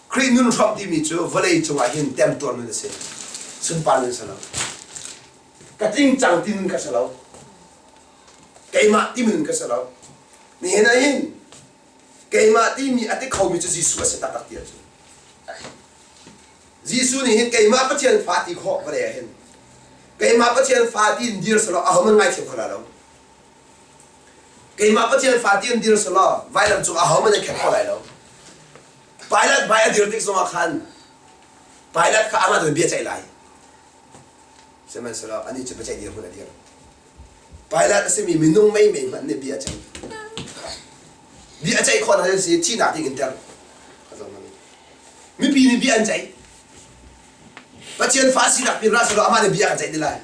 Khrih nun hrawm timi cu vawlei cungah hin temtuar nun a si. Sunpar nun si lo. Ka tling cang ti nun ka si lo. Keimah ti nun ka si lo. Nihin ah hin keimah timi a ti khomi cu Jesuh a si taktak ti ahcun. Jesuh nih hin keimah Pathian fa ti khawh vawlei ah hin keimah Pathian fa ti in dir selaw ahohmanh ngaithiam kho la lo. Keimah Pathian fa ti in dir selaw vailam cung ahohmanh an khenh kho lai lo. Pilate hmai a dir tik zongah khan Pilate kha amah tu bia ceih lai. Sihmanhsehlaw anih cu biaceih dirhmun a dir. Pilate a simi minung meimei hmanh nih bia a ceih. Bia a ceih khawh hna si thihnak ding in ter. Mipi nih bia an ceih. Pathian fa sinak pin ra selaw amah nih bia kan ceih ti lai.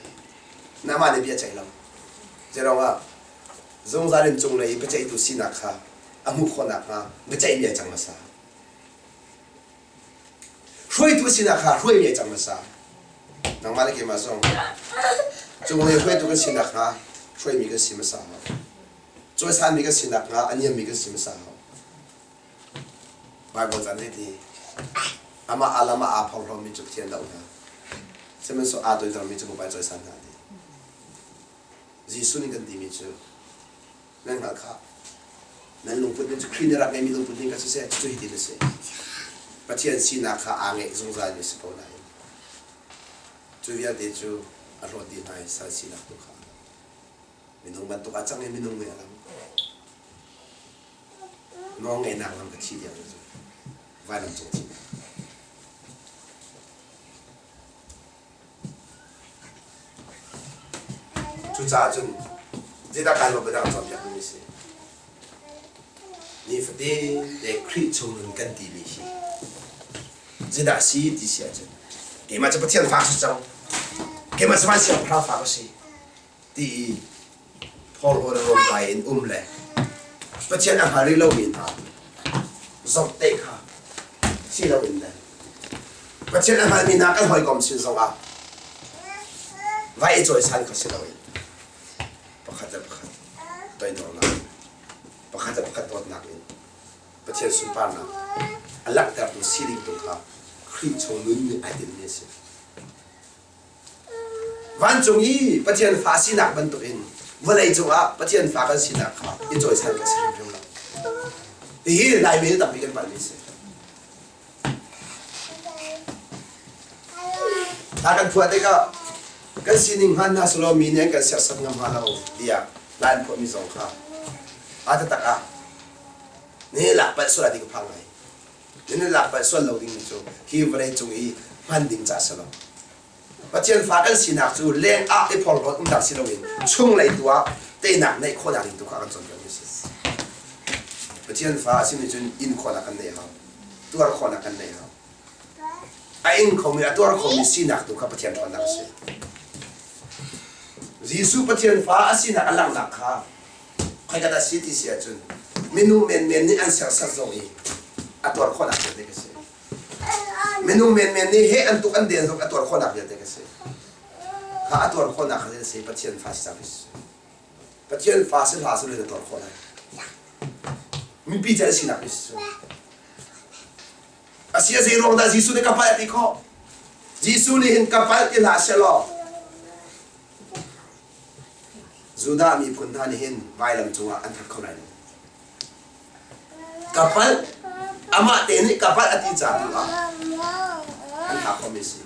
Na amah nih bia ceih lo. Zeiruangah zungzal in cunglei i biaceihtu sinak kha a hmuh khawh nakhnga biaceihmi ai cang hmasa. Hruaitu sinak kha hruaimi ai cang hmasa. Nangmah le keimah zong cunglei hruaitu kan si nakhnga hruaimi kan si hmasa hau. Cawisanmi kan si nakhnga a niammi kan si hmasa hau. Baibal caan zeiti amah alam ah aa phorhlawmi cu Pathian doh hna. Sihmanhsehlaw aa toidormi cu Bawipa cawisan hna ti. Jesuh nih kan timi cu nan hngalh khah. Nan lungput ning cu Khrih nih rak ngeihmi lungput ning kha siseh cucu hitin a si. Pathian sinak kha aa ngeih zungzalmi si ko nain cu vialte cu a hlawt dih hna i sal sinak tu kha minung bantuk ah cang i minung nih a lang. Nawlngeihnak lam ka thi diam cu vailam cung thihnak. Cucaah cun zeidah kai lawm biadang cawnpiak ding a si? Nifatin te Khrih chung nun kan timi hi zeidah a si ti si ahcun keimah cu Pathian fa ka si cang keimah cu van siangpahrang fa ka si ti i phorhlaw le rawlkai in um le Pathian a hngal rih lomi hna zomhtaih kha si loin le Pathian a hngalmi hna kan hawikom sin zongah vai i cawisan kha si loin pakhat le pakhat toidornak pakhat le pakhat dawtnak in Pathian sunparnak a langhtertu sining tu kha Khrih chung nun nih ai tinhmi a si. Vancung i Pathian fa sinak bantukin vawlei cungah Pathian fa kan sinak kha i cawisan kan si hrimhrim lo. Hihi Laimi nih tampi kan palhmi a si. Hla kan phuah tikah kan sining hman hna selaw mi nih an kan serhsat ngam hnga lo tiah hla an phuahmi zong kha a taktak ah ni lak palh sual ah ti ka phang ngai. Nan lak palh sual lo dingmi cu hi vawlei cung i hman ding ca si lo. Pathian fa kan sinak cu leng ah i phorhlawt umnak si loin chunglei tu ah teinak neih khawhnak ding tu kha kan cawnpiakmi a si. Pathian fa a simi cun in khawhnak kan neih hau. Tuar khawhnak kan neih hau. A ing khomi, a tuar khomi sinak tu kha Pathian ṭhawnnak a si. Jesuh Pathian fa a sinak a langhnak kha khoika dah si ti si ahcun minung menmen nih an serhsat zong i a tuar khawhnak vialte ka si. Minung menmen nih he an tuk an den zong a tuar khawhnak vialte ka si. Kha a tuar khawhnak kha si Pathian fa si cang si. Pathian fa si hla si a tuar khawh lai. Mipi ca sinak si. A si a zei ruang dah Jesuh nih ka palh ti khawh? Jesuh nih hin ka palh ti hlah selaw Judah miphun hna nih hin vailam cungah an that kho lai lo. Ka palh, amah te nih ka palh a ti ca tu ah an thah khomi a si.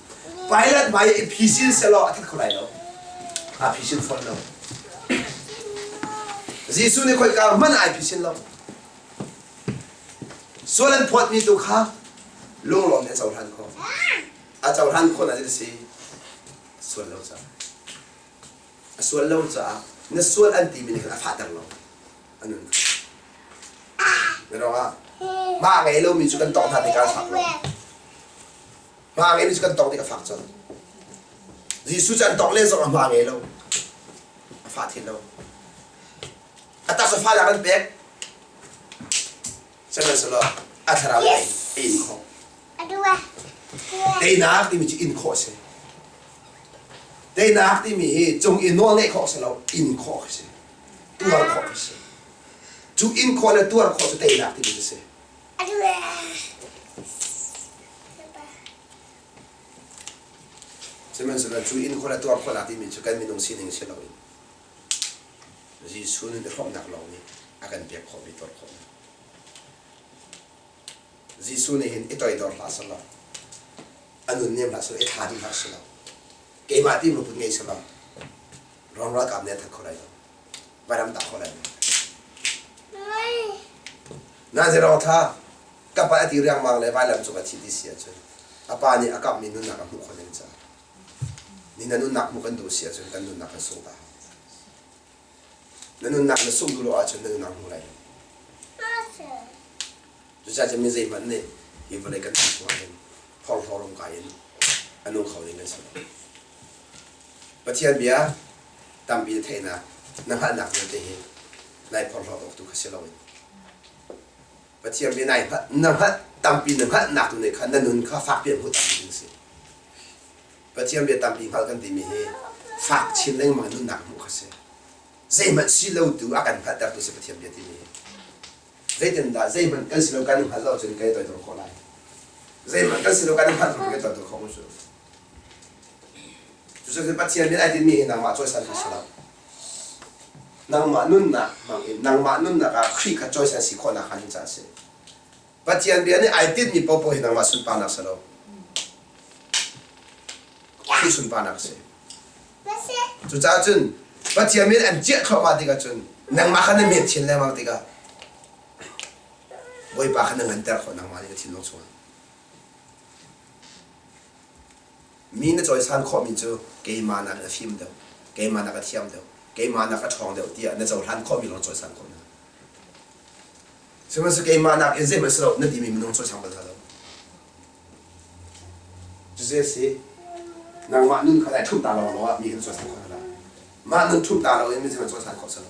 Pilate hmai i phisin selaw a that kho lai lo. Aa phisin fawn lo. Jesuh nih khoika hmanh ai phisin lo. Sual an phawtmi tu kha lunglawm nih a cohlan khawh. A cohlan khawh na si sual lo caah. A sual lo caah na sual an timi nih khan a fahter lo a nun kha. Mirong mah ngei lomi cu kan tawng hna tikah a fak lo. Hma ngeimi cu kan tawng tik a fak colh. Jesuh cu an tawng len zong ah hma ngei lo. A fah thil lo. A taksa fahnak an pek. Sihmanhsehlaw a thlarau ei in khawh. Teinak timi cu in khawh a si. Teinak timi hi cung i nawl ngeih khawh a si lo, in khawh a si. Tuar khawh a si. Cu in khawh le tuar khawh cu teinak timi cu si. Sihmanhsehlaw cu in khawh le tuar khawhnak timi cu kan minung sining si loin Jesuh nun i hrawmhnak lawng nih a kan pek khawhmi tuar khawhnak. Jesuh nih hin i toidor hlah selaw a nun nem hlah selaw i thla dih hlah selaw keimah ti lungput ngei selaw Rom ralkap nih an that kho lai lo. Vairam tak kho lai lo. Na zerong tha ka pa a ti riangmang le vailam cung a thi ti si ahcun a pa nih a kamhmi nunnak a hmuh khawh ding caah ni na nunnak hmuh kan duh si ahcun kan nunnak kan sung ta na nunnak na sung duh lo ahcun na nunnak hmu lai lo. Cucaah cun mi zeihmanh nih hi vawlei kan um chung ahhin phorhlaw rungkai in a nung kho ding kan si lo. Pathian bia tampi na theihnak, na hngalhnak vialte hi nai phorhlawt awk tu kha si loin Pathian bia nai hngalh, na hngalh tampi na hngalhnak tu nih khan na nun kha fakpi a hmuh tampi ding si. Pathian bia tampi hngalh kan timi hi fak chin lengmang nunnak hmuh kha si. Zeihmanh si lo tu a kan hngalhtertu si Pathian bia timi hi. Zeitindah zeihmanh kan si lo kan i hngalh lo cun kan i toidor khawh lai. Zeihmanh kan si lo kan i hngalh kan i toidor khawh mu. Cucu Pathian nih ai tinhmi hi nangmah cawisan kha si lo. Nangmah nunnak hmang in nangmah nunnak ah Khrih kha cawisan si khawhnak kha hin ca a si. Pathian bia nih ai tinhmi paohpaoh hi nangmah sunparnak si lo. Khrih sunparnak a si. Cucaah cun Pathian min an ciah thluahmah tikah cun nangmah kha na met chin lengmang tikah Bawipa kha na nganter khawh nangmah nih na thinlung chungah. Mi na cawisan khawhmi cu keimah nak a fim deuh, keimah nak a thiam deuh, keimah nak a ṭhawng deuh tiah na cohlan khawhmi lawng cawisan khawh hna. Sihmanhsehlaw keimah nak in zeihmanh si lo na timi minung cawisang bal hna lo. Cucu a si. Nangmah nun kha dai ṭhumh ta lo ah mi kan cawisan khawh hna. Mah nun ṭhumh ta lo in mi zeihmanh cawisan khawh si lo.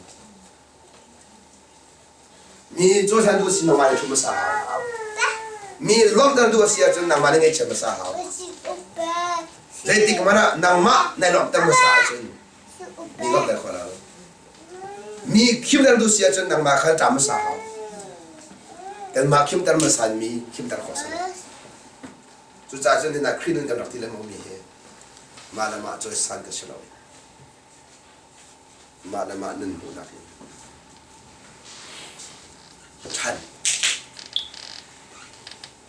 Mi cawisan duh si nangmah nih ṭhumh hmasa hau. Mi lawmhter duh a si ahcun nangmah nih ngaihchiat hmasa hau. Zeitik hmanh ah nangmah nai lawmhter hmasa ahcun mi lawmhter khawh lo. Mi khimter duh si ahcun nangmah kha ṭam hmasa hau. Kanmah khimter hmasa in mi khimter khawh si lo. Cucaah cun hina Khrih nun kan rak ti lengmang mi hi mah le mah cawisan ka si lo. Mah le mah nun hmuhnak in ṭhan.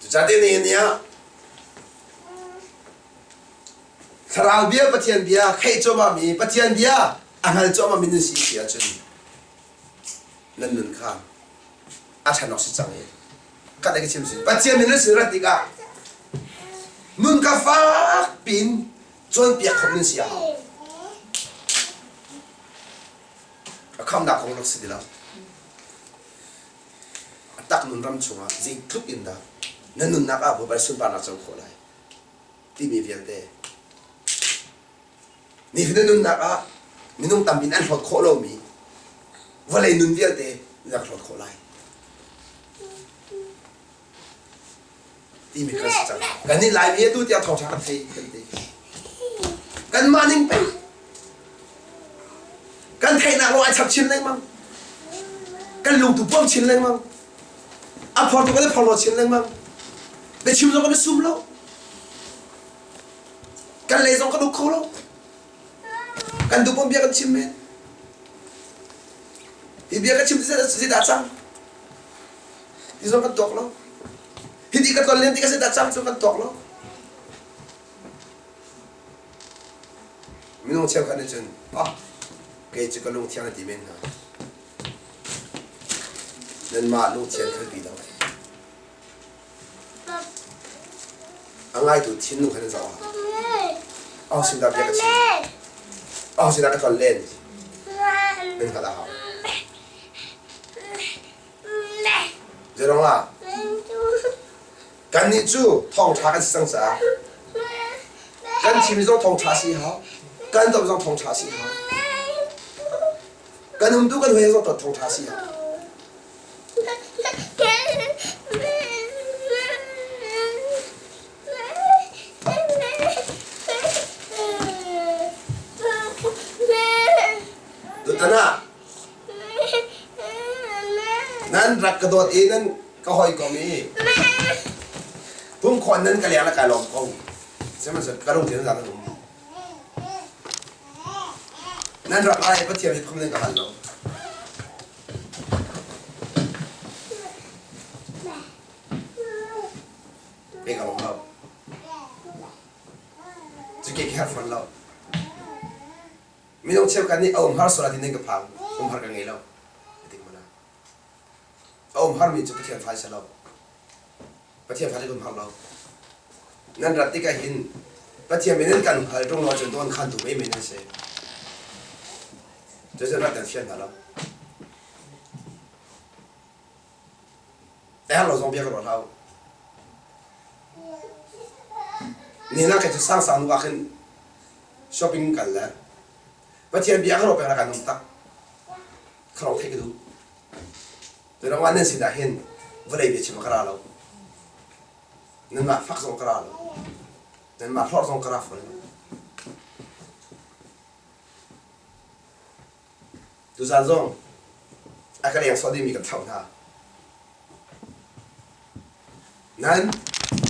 Cucaah nihin ni ah Thlarau bia Pathian bia theih cuahmahmi Pathian bia a hngal cuahmahmi nan si si ahcun nan nun kha a ṭhan awk si cang i khat ka chim si Pathian min nan sin rat tikah nun kha fak piin cawnpiak khawh nan si a hau. A khamnak kong rak si ti lo. A tak nun ram chungah zeitluk in dah na nunnak ah Bawipa sunparnak co khawh lai timi vialte nihin na nunnak ah minung tampi an hlawt khawh lomi vawlei nun vialte na rak hlawt khawh lai timi kha si cang. Kannih Laimi atu tiang thawngṭha kan thei kan ti. Kanmah ning pei kan theihnak lawng ai chap chin lengmang. Kan lungtu puam chin lengmang. A phortu kan i phorhlaw chin lengmang. Biachim zong kan i sum lo. Kan lei zong kan uk kho lo. Kan duhpom bia kan chim men. Hi bia ka chim ti zeidah cang? Ti zong kan tuak lo. Hi ti ka ton len ti ka zeidah cang cu kan tuak lo. Minung cheukhat nih cun, ah, kei cu ka lungthiang na ti men hna. Nanmah lungthiang khalpi lo. A ngaitu thinlung kha nan zoh a hau. Aho sin dah bia ka chim? Aho sin dah ka tlon len? Nan hngalh a hau. Zeiruang ah? Kannih cu thawngṭha kan si cang caah kan chim zong thawngṭha si hau, kan doh zong thawngṭha si hau, kan umtu kan hoi zong thawngṭha si hau. Tutan ah. Nan rak ka dawt i nan ka hawikom i pumkhawh nan ka leng le kai lawm ko. Sihmanhsehlaw ka lungthin nan um. Nan rak lai i Pathian hi phung nan ka hal lo. Kei ka lawm lo. Cu kei ka herh fawn lo. Minung cheukhat nih a umhar sual ah ti nan ka phang. Umhar ka ngei lo. Ka ti hmanh ah. A umharmi cu Pathian fa si lo. Pathian fa cu kan umhar lo. Nan rat tikah hin Pathian min in kan hal ṭung lo ahcun dawn khantu menmen nan si. Cucu rat kan fial hna lo. A herh lo zong bia ka ruah hlah u. Nihin ah kei cu sangsang nu ah khin shopping kal le Pathian bia ka ruah peng ah kan um tak. Kharong theih ka duh. Tuidang nan sinah hin vawlei bia chim ah ka ra lo. Nanmah fak zong ka ra lo. Nanmah hlorh zong ka ra fawn lo. Tuzaan zong a ka leng sawh dingmi kan thlauh hna. Nain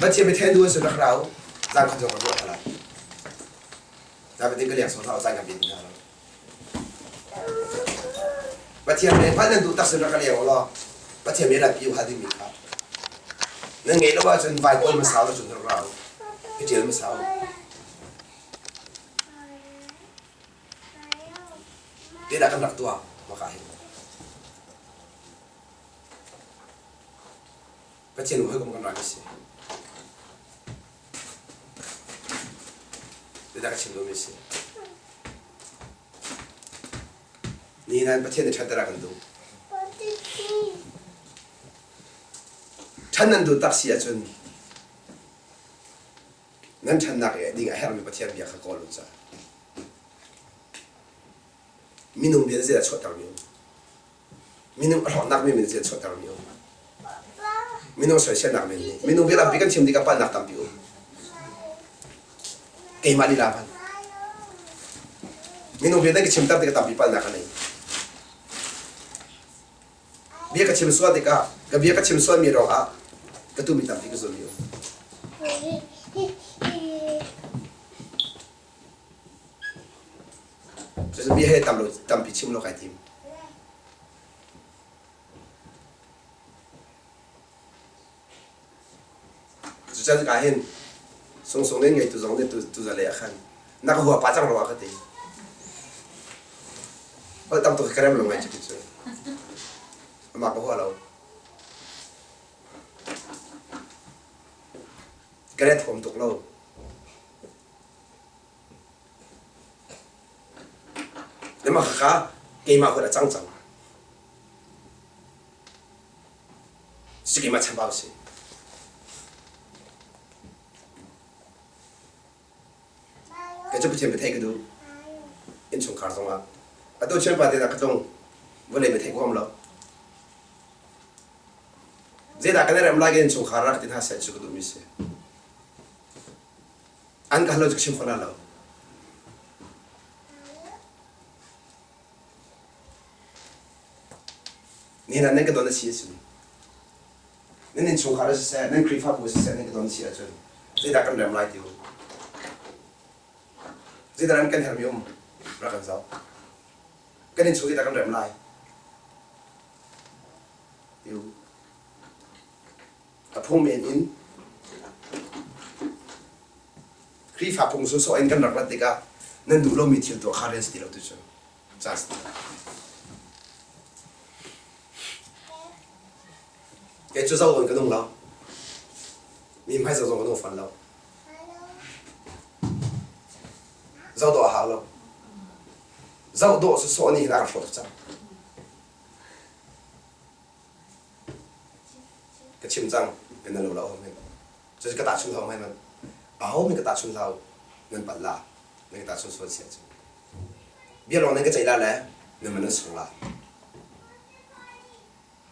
Pathian biathei duh an rak ra u, zaan khat zong ka ruah hna lai. Zaan ka leng sawh hna u, zaan kan pe hna lo. Pathian nih hman nan duh tak sin rak ka leng u law Pathian nih rat pi u hal dingmi kha. Nan ngeih lo ahcun vai kawl hmasa u cun rak ra u. I ṭial hmasa u. Zeidah kan rak tuah maka hin? Pathian hawikom kan rak si. Zeidah ka chim duhmi si? Nihin ah Pathian nih ṭhatter a kan duh. Ṭhan nan duh tak si ahcun nan ṭhannak ding a herhmi Pathian bia kha kawl u ca. Minung bia zeidah chuahtermi um? Minung a hlawknak mi min zeidah chuahtermi um? Minung soiselnak men nih minung bia tampi kan chim tikah palhnak tampi um. Keimah lila hmanh. Minung bia nan ka chimter tikah tampi palhnak ka nei. Bia ka chim sual tikah ka bia ka chim sualmi ruangah ka tumi tampi ka zul lio. Cucu bia he tam lo tampi chim lo kai tim. Cucan ka hin sungsung nen ngeitu zong nih tu tu zale ah khan na ka hua pa cang rua ka ti. Holh tam tuk ka rem lo ngai cu cu. Amah ka hua lo. Ka ret huam tuk lo. Mah khakha keimah hun a cang cang. Cucu keimah chambau a si. Kei cu Pathian biatheih ka duh. Innchungkhar zongah. Atu thianpa te ka tlung. Vawlei biatheih ka huam lo. Zeidah kan i rem lai kan innchungkhar rak ti hna seh cu ka duhmi si. An ka hal lo cu ka chim kho hna lo. Nihin ah nan ka don a si ahcun nan innchungkhar ah siseh, nan Khrihfabu ah siseh nan ka don a si ahcun zeidah kan rem lai ti u. Zeidah nan kan herhmi um rak kan zoh. Kan innchung zeidah kan rem lai ti u. A phung men in Khrihfa phung sawsawh in kan rak rat tikah nan duh lomi thil tuah kha rian si ti lo tu cu caan si ti lo. Kei cu zoh in ka nung lo. Mi hmai zoh zong ka nung fawn lo. Zoh dawh a hau lo. Zoh dawh sawsawh nih hin a ka hrawh tuk cang. Ka chim cang, kan na lo la awm hin. Cucu ka tahchun hau mai man. Aho min ka tahchun hlau nan palh la. Nan ka tahchun sual si ahcun. Bia lawng nan ka ceih la le nan man nan sung la.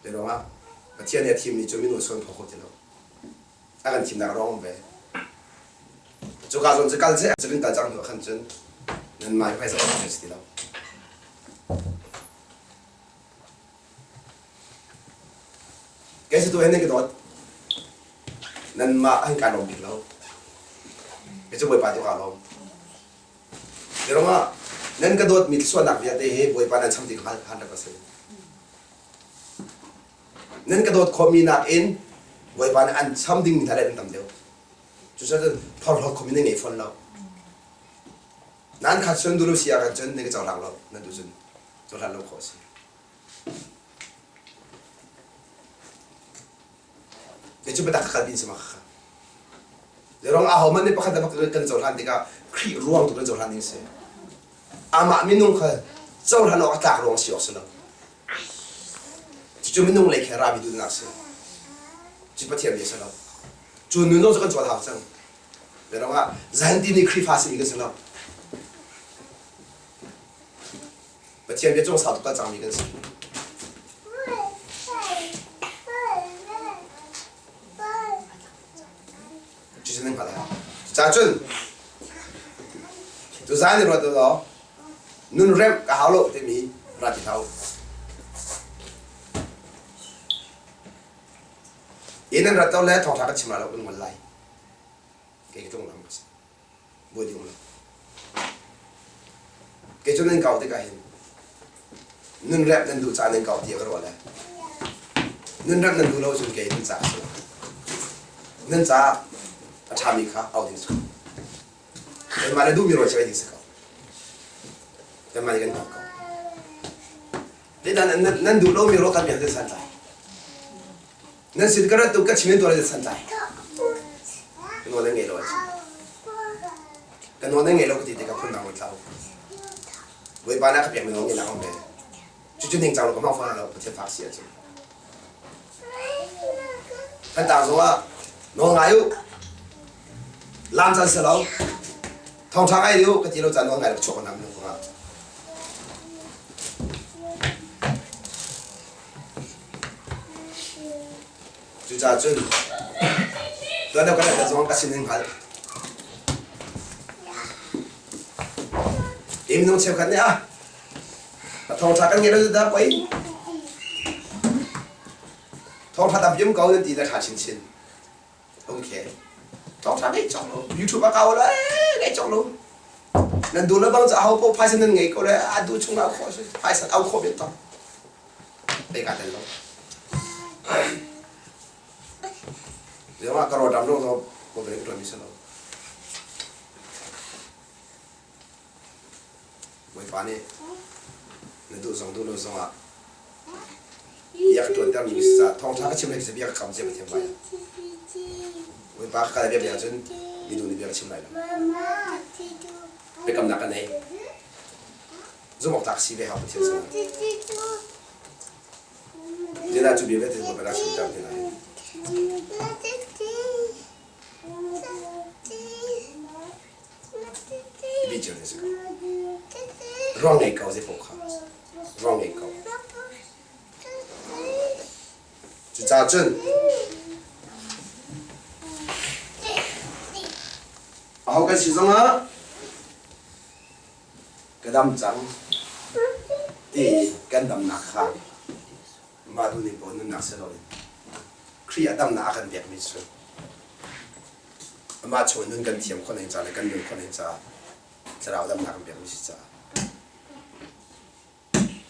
Te ruangah Pathian nih a thimmi cu minung sual phaw kho ti lo. A kan thimnak ruang um ve. Cuka zawn cu kal seh cu kan kal cang hnu ah khan cun nan mah hi phaisa awk si ti lo. Kei cu tu hin nan ka dawt. Nanmah hin kaa lawm bik lo. Kei cu Bawipa tu kaa lawm. Ruangah nan ka dawtmi thluachuahnak vialte hi Bawipa nan cham ti ka hngal 100%. Nan ka dawt khawhmi nakin Bawipa nih an cham dingmi hna le an tam deuh. Cucaah phorhlawt khomi nan ngei fawn lo. Nan khat cun duh si ahkhan cun nan ka cohlang lo, nan duh cun cohlan lo khawh a si. Kei cu biatak ka kalpi in si ma kha. Zeirong ahohmanh nih pakhat le pakhat kan cohlan tikah Khrih ruang tu kan cohlan ding a si. Amah minung kha cohlan awk a tlak ruang si awk si lo. Cucu minung lei khe rami duhnak a si. Cu Pathian bia si lo. Cu nun zong cu kan cawn hau cang. Zeirong ah zahan ti nih Khrihfa simi kan si lo. Pathian bia cung sau tuk kal cangmi kan si. Cucu nan hngalh hau. Cucaah cun tuzaan i ruat law nun remh ka hau lo timi ra ti hlah u. Inn nan rat lo le thawngṭha kan chim lai lo kan ngol lai. Kei ka tlung lam ka si. Buai ding lo. Kei cu nan kau tikah hin nun rep nan duh caah nan kau tiah ka ruah le nun rep nan duh lo cun kei nan caah a si lo. Nan caah a ṭhami kha au ding si ko. Kanmah le duhmi rawl cu ei ding si ko. Kanmah nih kan hngalh ko. Zeidah nan, nan duh lomi rawl kan biak cu santlai. Nan sin ka rat tu ka chim in tuah le santlai. Ka nawl nan ngei lo ahcun. Ka nawl nan ngei lo ka ti tikah phundang in tlau. Bawipa na ka pekmi nawl ngeihnak um ve. Cucu ningcang lo ka hmang fawn lo Pathian fak si ahcun. Kan tang zongah nawl ngai u. Lam caan si lo. Thawngṭha ngai u ka ti lo caan nawl ngai lo chuak nam nu kongah. Cucaah cun tuan deuh kan rat zong ka sin in hngalh. Hi minung cheukhat nih ah a thawngṭha kan ngei lo dah poi thawngṭha tam pium ko nan ti le ṭha chinchin. Okay. Thawngṭha ngei cawk lo. YouTube a kau le ngei cawk lo. Nan duh le bang cu aho paoh phaisa nan ngei ko le a duh chung au khawh si. Phaisa au khawh bian tong. Pe ka tel lo. Zewa ka ro dam lo zo ko bere ka mi salo. Bawipa nih na duh zong duh lo zongah bia ka ṭuanter mi caah thawngṭha ka chim lai bia ka kam cia Pathian hmai ah. Bawipa ka kal bia bia ahcun mi duh nih bia ka chim lai lo. Biakamnak ka nei. Zumh awk tlak si ve hau Pathian sinah. Zeidah cu bia vialte Bawipa na chimter ti lai. Bi cio na si ko. Ruang ngei ko zei paoh kha. Ruang ngei ko. Cucaah cun aho kan si zongah ka dam cang ti kan damnak kha mah duhning paoh nunnak si loin Khrih a damnak a kan pekmi cu Amah chung nun kan thiam khawh ning ca le kan nun khawh ning caah thlarau damnak kan pekmi si caah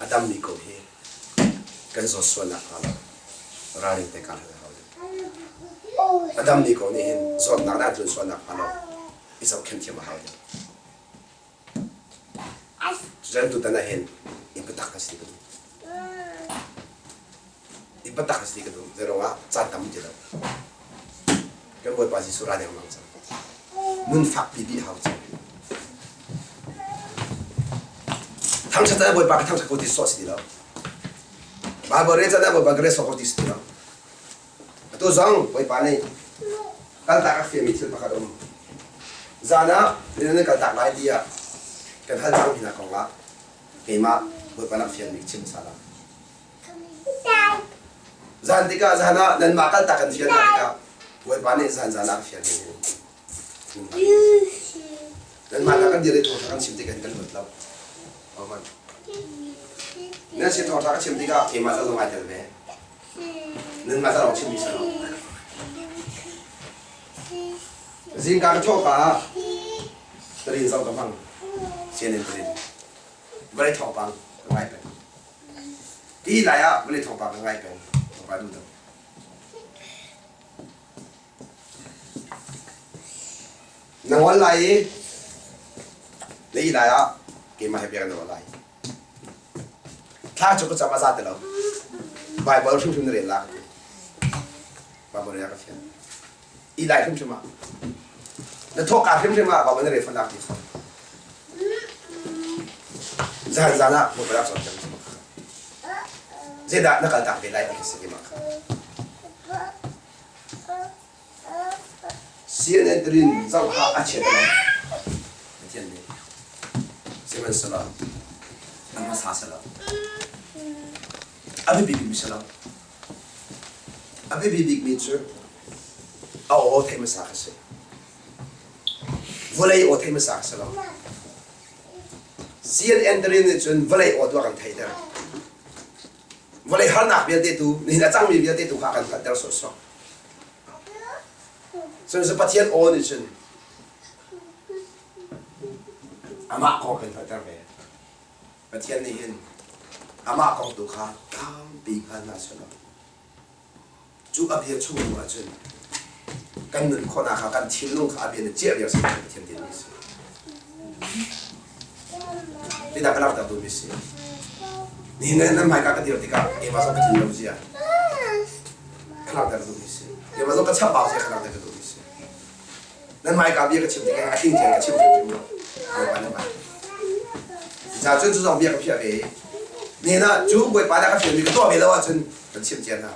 a dammi ko hi kan zawt sualnak hnga lo ralring te kaa hlan a hau deuh. A dammi ko nih hin zawtnak dah tlun sualnak hnga lo i zohkhenh thiam a hau deuh. Cucan tutan ah hin i biatak a si ka duh. I biatak a si ka duh. Zeiruangah caan tam ti lo. Kan Bawipa Jesuh ra dengmang cang. Nun fakpi bih hau cang. Thangṭhat ah Bawipa ka thangṭhat ko ti sawh si ti lo. Bible rel caan ah Bawipa ka rel sawh ko ti si ti lo. Atu zong Bawipa nih kaltak a fialmi thil pakhat a um. Zan ah nan kaltak lai tiah kan hal cang hinak kong ah keimah Bawipa nak fialmi chim hmasa lai. Zan tikah zan ah nanmah kaltak kan fial hna tikah Bawipa nih zan zan ah a fialmi Nanmah kan dir i thawngṭha kan chim tikah kan luat lo. Nan sin thawngṭha ka chim tikah keimah zong ai tel ve. Nanmah ca lawng chimmi si lo. Zingka ka thawh ka ah tarin zoh ka hmang. CNN tarin. Vawlei thawngpang ka ngai peng. Ti lai ah vawlei thawngpang ka ngai peng. Thawngpang duh deuh. Na ngol lai i na ih lai ah keimah he bia kan ruah lai. Thla cu ka cam a za ti lo. Baibal hrimhrim na rel la ka ti. Baibal rel ka fian. Ih lai hrimhrim ah. Na thawhka hrimhrim ah Baibal na rel fawn ti fawn. Zan zan ah Baibal ah cawnpiak si. Zeidah na kaltak ve lai ti khi si keimah kha. CNN rin zoh kha a chiat lo. Pathian nih sihmanhsehlaw a hmasa si lo. A biapi bikmi si lo. A biapi bikmi cu a aw theih hmasa kha si. Vawlei aw theih hmasa kha si lo. CNN rin nih cun vawlei aw tu a kan theihter. Vawlei harnak vialte tu nihin a cangmi vialte tu kha a kan hngalhter sawhsawh. Cun Pathian aw nih cun amah kong kan hngalhter ve. Pathian nih hin amah kong tu kha tampi hngal hna selaw Cu a bia chung hnu ahcun kan nun khawhnak kha kan thinlung kha a bia nih ciah viar si Pathian tinmi a si. Tidah ka langhter duhmi si. Nihin nan hmaika ka dir tikah keimah zong ka tlin lo zia ka langhter duhmi si. Keimah zong ka chambau zia ka langhter ka duhmi si. Nan hmaika bia ka chim tikah a tling tiang ka chim hrimhrim lo. Bawipa nan hmai. Cucaah cun cu zong bia ka phiah ve i nihin ah cu Bawipa nih a ka fialmi ka tuah ve lo ahcun kan chimh cia hna.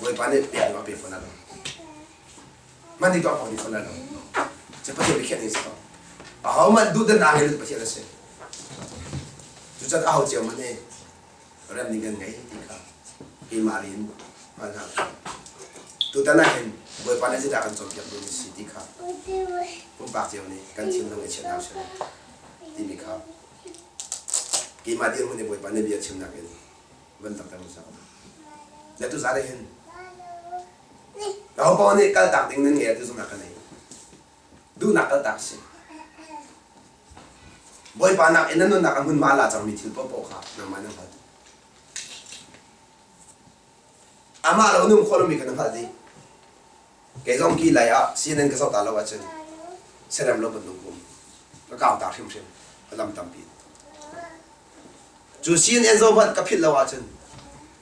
Bawipa nih pek a pe fawn lo. Man nih tuah kho dih fawn lo. Cu Pathian biakhiah ning si ko. Ahohmanh duhdannak ngei lo Pathian a si. Cucaah aho cio hmanh hi rem ding kan ngei ti kha keimah rin hngal hna usih. Tutan ah hin Bawipa nih zeidah kan cawnpiak duhmi si ti kha pumpak cio nih kan thinlung i chiah hna usih timi kha keimah dirhmun i Bawipa nih bia chimnak in van langhter hmasa ko. Le tuzan ah hin aho paoh nih kaltak ding nan ngei ah tu zumhnak ka nei. Duhnak kaltak si. Bawipa nak in na nunnak a hmunhma la cangmi thil paohpaoh kha nangmah na hngalh. Amah lo nung khawh lomi kha na hngalh dih. Kei zong ki lai ah CNN ka zoh ta lo ahcun serem lo bantuk um. Ka kau ta hrimhrim. Ka lam tampi. Cu CNN zoh hmanh ka philh lo ahcun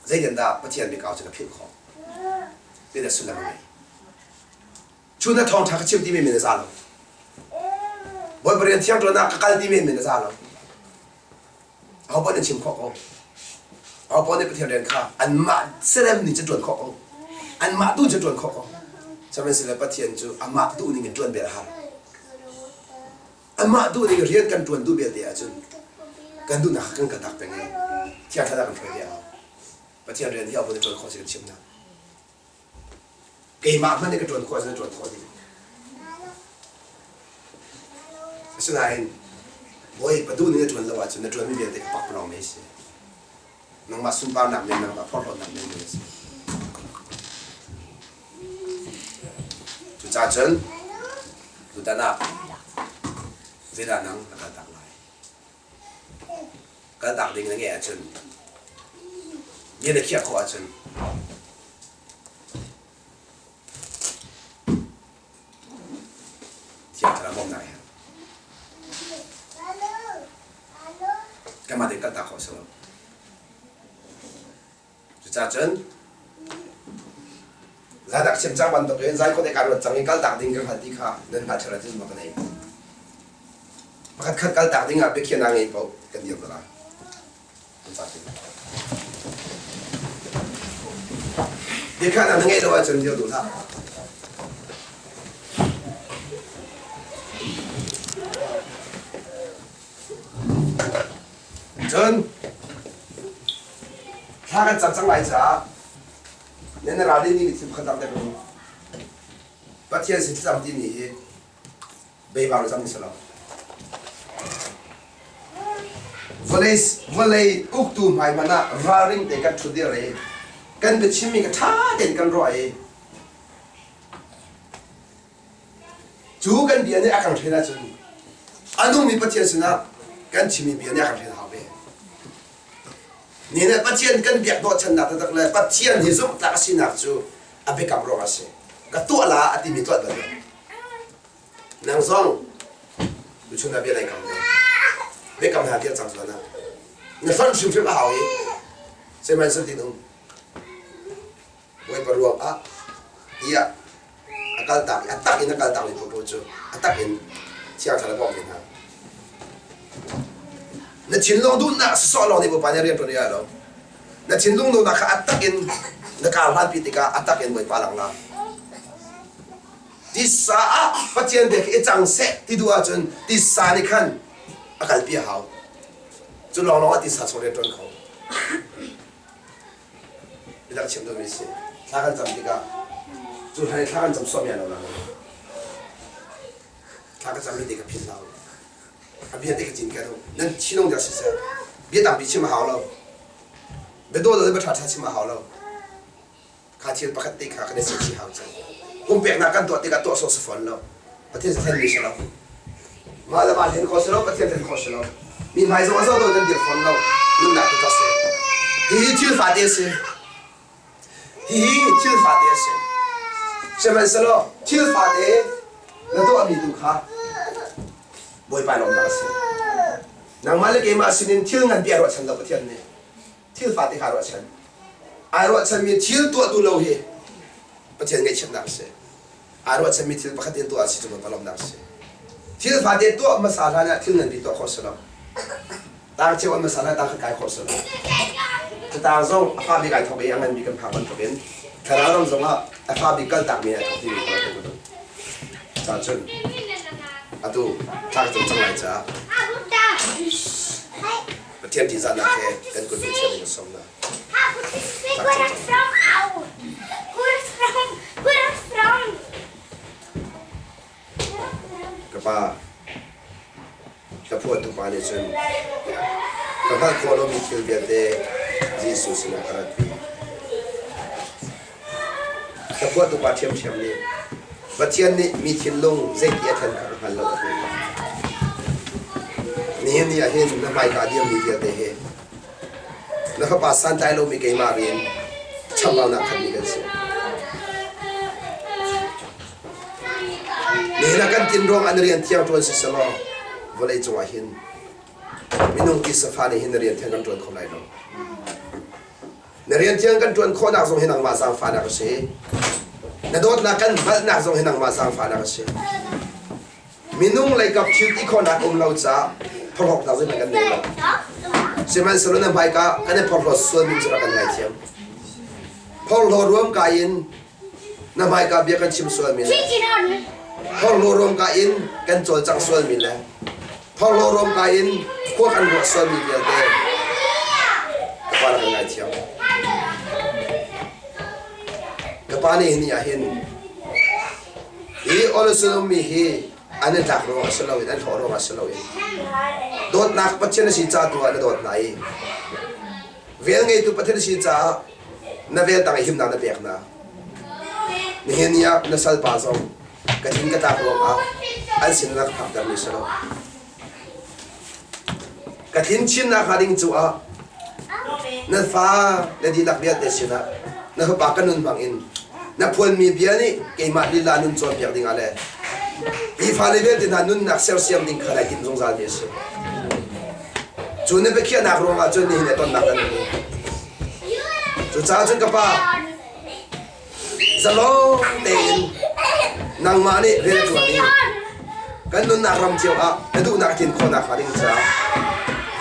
zeitindah Pathian biakau cu ka philh khawh? Zeidah sullam a ngei? Cu na thawngṭha ka chim ti men men a za lo. Bawipa rian thiang ṭuan ah ka kal ti men men a za lo. Aho paoh nih chim khawh ko. Aho paoh nih Pathian rian kha anmah serem ning cu ṭuan khawh ko. Anmah tu cu ṭuan khawh ko. Sihmanhsehlaw Pathian cu amah duh ning in ṭuan bel a har. Amah duh ning rian kan ṭuan duh belte ahcun kan duhnak kha kan kaltak peng i Thiang Thlarau kan hruai ve a hau. Pathian rian hi aho nih ṭuan khawh si kan chimh hna. Keimah hmanh nih ka ṭuan khawh ahcun ṭuan khawh ding. Asinain Bawipa duh ning na ṭuan lo ahcun na ṭuanmi vialte kha pakpalawng mei a si. Nangmah sunparnak men, nangmah phorhlawtnak men men a si. Cucaah cun tutan ah zeidah nang na kaltak lai? Kaltak ding na ngeih ahcun bia na khiah khawh ahcun Thiang Thlarau bawmhnak he kanmah tein kaltak khawh a si lo. Cucaah cun zeidah chim cang bantukin zai khawt kaa ruat cang i kaltak ding ka hngalh ti kha nan hngalh ṭheo lai ti zumh ka nei. Pakhat khat kaltak ding ah biakhiahnak ngei paoh kan dir te lai. Biakhiahnak na ngeih lo ahcun dir duh hlah. Cun thla kan cam cang lai caah nan ral ding mi thil pakhat dang dek um. Pathian sin thlacam timi hi beibang cang si lo. Vawlei, vawlei uktu hmai hmanh ah ralring te kan ṭhut dir i. Kan biachimmi kha ṭha tein kan ruah i cu kan bia nih a kan hren ahcun a nungmi Pathian sinah kan chimmi bia nih a kan hren hau ve. Ni nih Pathian kan biak hnawhchannak taktak le Pathian hi zumhtlak a sinak cu a biakam ruang a si. Ka tuah la a timi tuah bal lo. Nang zong tuchun ah bia nai kam ve. Biakam hna tiah cang zuan ah. Na hlonh hrimhrim a hau i sihmanhsehlaw tin um. Bawipa ruang ah tiah a kaltak i a tak in a kaltak mi paohpaoh cu a tak in Thiang Thlarau bawmh ve hna. Na thinlung duhnak sawsawh lawng nih Bawipa nih rian ṭuan i lo. Na thinlung duhnak kha a tak in na kar hlanpi tikah a tak in Bawipa lang la. Tisa ah Pathian bia khi i cang seh ti duh ahcun tisa nih khan a kalpi a hau. Cu lawnglawng ah tisa chung rian ṭuan kho. Biatak chim duhmi si. Thla kan cam tikah cu hlan i thla kan cam sawm ya lo lang. Thla ka cam mi te ka philh hlah u. A bia te ka cin ken u. Nan thinlung dah siseh. Bia tampi chim a hau lo. Bia dawh dawh le bia ṭha ṭha chim a hau lo. Kha thil pakhat te kha kan i chih hau cang. Pumpeknak kan tuah tikah tuah sawh si fawn lo. Pathian sa thlenmi si lo. Mah le mah hlen khawh si lo, Pathian hlen khawh si lo. Mi hmai zong a zoh do nan dir fawn lo. Nunnak tu si. Hihi thil fate a si. Hihi thil fate a si. Sihmanhsehlaw thil fate na tuahmi tu kha Bawipa lawmnak a si. Nangmah le keimah sinin thil nganpi a ruahchan lo Pathian nih. Thil fate kha ruahchan. Ai ruahchanmi thil tuah duh lo hi Pathian ngaihchiatnak a si. Ai ruahchanmi thil pakhat in tuah a si cu Bawipa lawmhnak a si. Thil fate tuah hmasa hlan ah thil nganpi tuah khawh si lo. Tang cheu an hmasa hlan tang khat kai khawh si lo. Catang zong a fa bik ai thawk i a ngan bik kan phak bantukin thlarau ram zong ah a fa bik kaltak mi ai thawk timi kong kan duh. Ca cun atu thla ka cam cang lai caah Pathian ṭihzahnak he kan kut in chiah ding a sawm hna. Ka pa, ka phuahtu pa nih cun ka hngalh khawh lomi thil vialte Jesuh sinah ka ratpi. Ka phuahtu pa ṭhiamṭhiam nih Pathian nih mi thinlung zeiti a thlen kha ka hngal lo a ti. Nihin ni ah hin na hmaika dirmi vialte hi na fapa santlai lomi keimah rian chambaunak khatmi kan si. Nihin ah kan tin ruang ah na rian thiang ṭuan si selaw vawlei cungah hin minung tisa fa nih hin na rian thiang kan ṭuan kho lai lo. Na rian thiang kan ṭuan khawhnak zong hi nangmah zaangfahnak a si. Na dawtnak kan hngalhnak zong hi nangmah zaangfahnak a si. Minung leikap thil ti khawhnak um lo caah phorhlawknak zeihmanh kan nei lo. Sihmanhsehlaw na hmaika kan i phorhlawt sualmi cu rak kan ngaithiam. Phorhlaw ruamkai in na hmaika bia kan chim sualmi le phorhlaw ruamkai in kan cawlcangh sualmi le phorhlaw ruamkai in khua kan ruah sualmi vialte ka pa rak kan ngaithiam. Ka pa nih hi ni ah hin hi Olosun ummi hi an i tlak ruangah si loin an hlawh ruangah si loin dawtnak Pathian a si ca tu ah na dawt hna i vel ngeitu Pathian a si caah na vel tang i himnak na pek hna. Nihin ni ah na salpa zong ka thin ka tlak ruangah an sin na ka phaktermi si lo. Ka thin chinnak hnga ding cu ah na fa le dihlak vialte sinah na fapa ka nun bangin na phuanmi bia nih keimah lila nun cawnpiak dingah le hi fale vialte hna nunnak sersiam ding kha nai timh zungzalmi a si. Cu na biakhiahnak ruangah cun nihin a tonnak kan hmu. Cucaah cun ka pa, zalong tein nangmah nih rian ṭuan i kan nunnak ram cio ah na duhnak tlin khawhnak hnga ding caah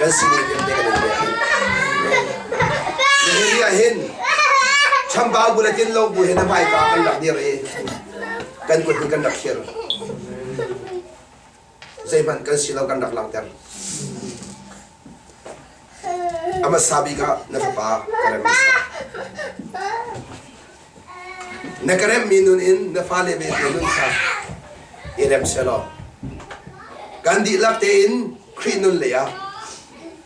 kan sining vialte kan in pek. Nihin ni ah hin chambau bu le tinlo bu he na hmaika kan rak dir i kan kut hin kan rak thir. Zeihmanh kan si lo kan rak langhter. A hmasa bik ah na fapa ka rem hmasa. Na ka remmi nun in na fale vialte nun kha i rem selaw kan dihlak tein Khrih nun lei ah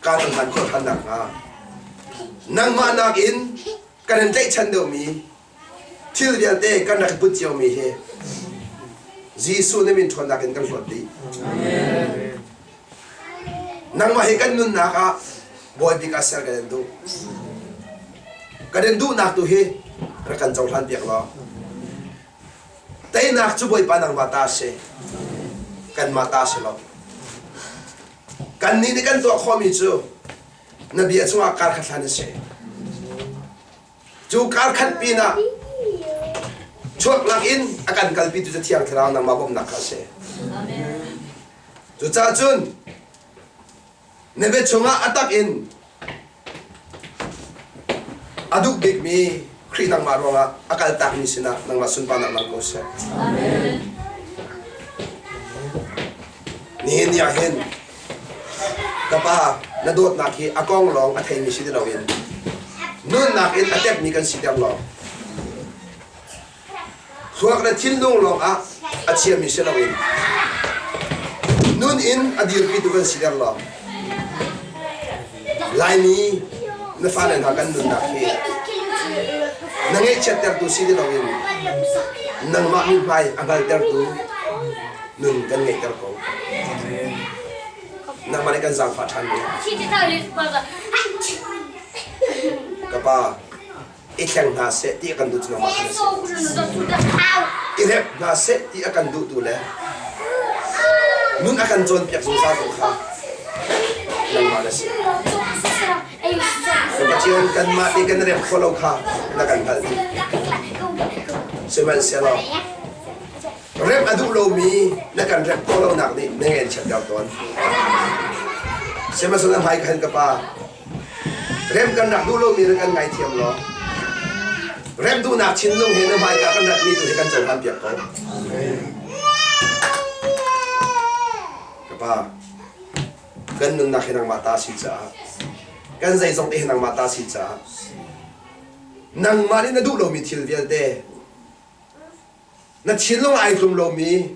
kaa kan hman khawh ṭhan nakhnga nangmah nakin. Kan in tlaihchan deuhmi thil vialte kan rak i put ciomi hi Jesuh na min ṭhawnnak in kan hlawt dih. Nangmah hi kan nunnak ah Bawi bik ah ser kan in duh. Kan in duhnak tu hi rak kan cohlan piak law teinak cu Bawipa nangmah ta a si. Kanmah ta a si lo. Kannih nih kan tuah khawhmi cu na bia chungah kar khat hlan a si. Cu kar khat pinah chuak lakin a kan kalpitu cu Thiang Thlarau nangmah bawmhnak kha a si. Cucaah cun na bia chungah a tak in a duh bikmi Khrih nangmah ruangah a kaltakmi sinah nangmah sunparnak lang ko seh. Nihin ni ah hin ka pa na dawtnak hi a kong lawng a theimi si ti loin nunnak in a tepmi kan siter law thluak le thinlung lawng ah a chiami si loin nun in a dirpitu kan siter law Laimi na fale hna kan nunnak hi na ngaihchiattertu si ti loin nangmah mithmai a hngaltertu nun kan ngeihter ko. Nangmah nih kan zaangfah ṭhan ve. Ka pa, i thleng hna seh ti a kan duh cu nangmah khan a si. I rep hna seh ti a kan duhtu le nun a kan cawnpiak zungzal tu kha nangmah na si. Pathian kanmah te kan rep kho lo kha na kan hngalh dih. Sihmanhsehlaw Rem a duh lomi na kan rem khawh lonak nih na ngen chiatter tawn. Sihmanhsehlaw na hmai khan ka pa, rem kan rak duh lomi na kan ngaithiam law, rem duhnak thinlung he na hmaika kan ratmi tu hi kan cohlan piak ko. Ka pa, kan nunnak hi nangmah ta si caah, kan zeizong te hi nangmah ta si caah, nangmah nih na duh lomi thil vialte Na thinlung ai tlum lomi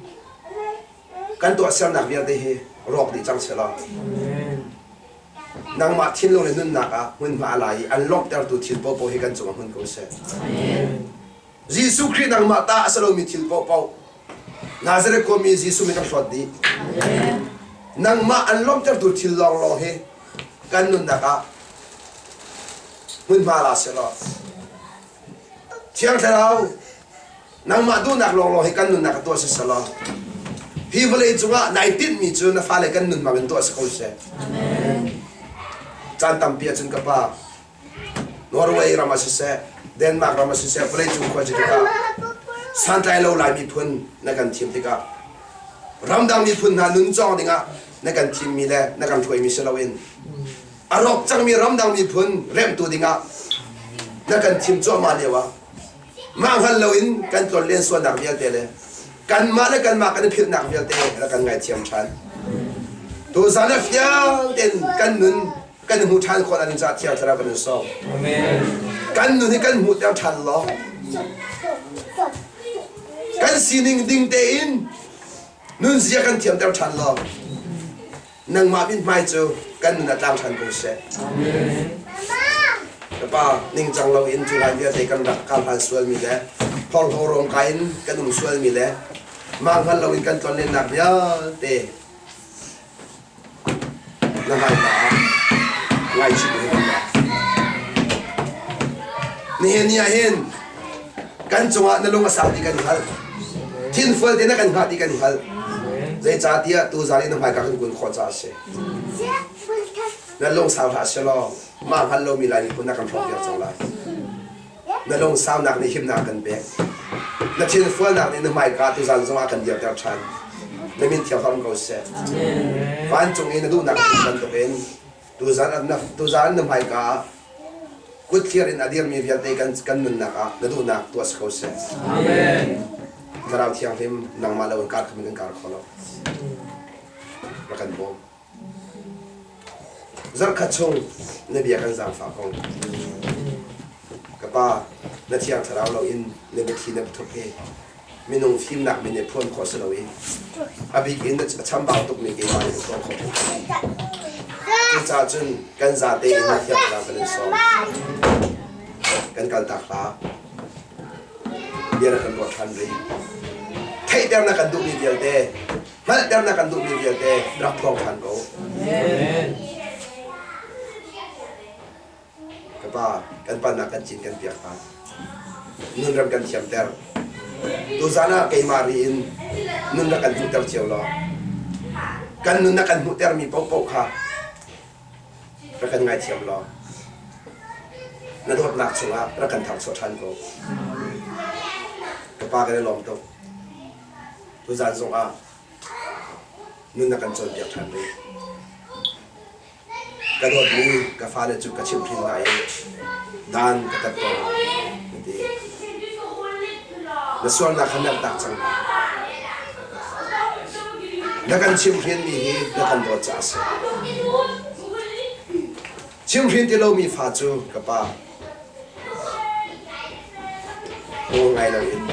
kan tuahsernak vialte hi rawk dih cang selaw nangmah thinlung le nunnak ah hmunhma a la i an lawmhtertu thil paohpaoh hi kan cungah hmun ko seh. Jesuh Khrih nangmah ta a si lomi thil paohpaoh Nazareth khuami Jesuh min kan hlawt dih. Nangmah an lawmhtertu thil lawnglawng hi kan nunnak ah hmunhma la selaw Thiang Thlarau, nangmah duhnak lawnglawng hi kan nunnak ah tuah si selaw, hi vawlei cungah nai tinhmi cu na fale kan nun bangin tuah si ko seh. Caan tampi ahcun ka pa, Norway ram ah siseh, Denmark ram ah siseh, vawlei cung khua ci tikah santlai lo Lai miphun na kan thim tikah ramdang miphun hna nun cawng dingah na kan thimmi le na kan hruaimi si loin a rawk cangmi ramdang miphun remhtu dingah na kan thim cuahmah lio ah mah hngal loin kan tlonlen sualnak vialte le kanmah le kanmah kan i philhnak vialte rak kan ngaithiam ṭhan. Tuzan ah fiang tein kan nun kan i hmuh ṭhan khawh ding caah Thiang Thlarau kan in sawm. Kan nun hi kan hmuhter ṭhan law kan sining ding tein nunzia kan thiamter ṭhan law nangmah mithmai cu kan nun ah tlang ṭhan ko seh. Ka pa, ningcang loin cu lai vialte kan rak kar hlan sualmi le phorhlaw rawmkai in kan um sualmi le mah hngal loin kan tlonlennak vialte na hmaika ah ngaichih in kan rak. Nihin ni ah hin kan cungah na lung a sau ti kan hngalh. Thinfual te na kan hngah ti kan hngalh. Zeicahtiah tuzaan i na hmaika kan kun khawh caah a si. Na lungsau hlah selaw mah hngal lomi Lai miphun na kan hrawkpiak cang lai. Na lungsaunak nih himnak kan pek. Na thinfualnak nih na hmaika tuzaan zongah kan dirter ṭhan. Na min thiang hram ko seh. Vancung i na duhnak a tlin bantukin tuzaan na hmaika ah kut thlir in a dirmi vialte kan, kan nunnak ah na duhnak tuah si ko seh. Amen. Thlarau Thianghlim nangmah lo in kar khamin kan kar kho lo. Rak kan bawm. Zarhkhat chung na bia kan zaangfah ko. Ka pa, na Thiang Thlarau lo in na biathli na biathup hi minung fimnak min nih phuan khawh si lo i a bik in a chambau tukmi keimah nih ka tuah khawh. Cucaah cun kan zate in na Thiang Thlarau kan in sawm. Kan kaltak hlah. Bia na kan ruat ṭhan rih. Theihter na kan duhmi vialte, hngalhter na kan duhmi vialte rak phuang ṭhan ko. Ka pa, kan pannak kan cin kan piak hna. Nunram kan thiamter. Tuzan ah keimah ri in nun rak kan hmuhter cio law kan nun na kan hmuhtermi paohpaoh kha rak kan ngaithiam law na dawtnak chungah rak kan tharchuah ṭhan ko. Ka pa kan i lawm tuk. Tuzan zongah nun na kan cawnpiak ṭhan rih. Ka dawtmi ka fale cu ka chimhhrin hna i dan ka tat tawn hna, na ti. Na sualnak kha mertak cang hna. Na kan chimhhrinmi hi na kan dawt caah a si. Chimhhrin ti lomi fa cu ka pa nawl ngai loin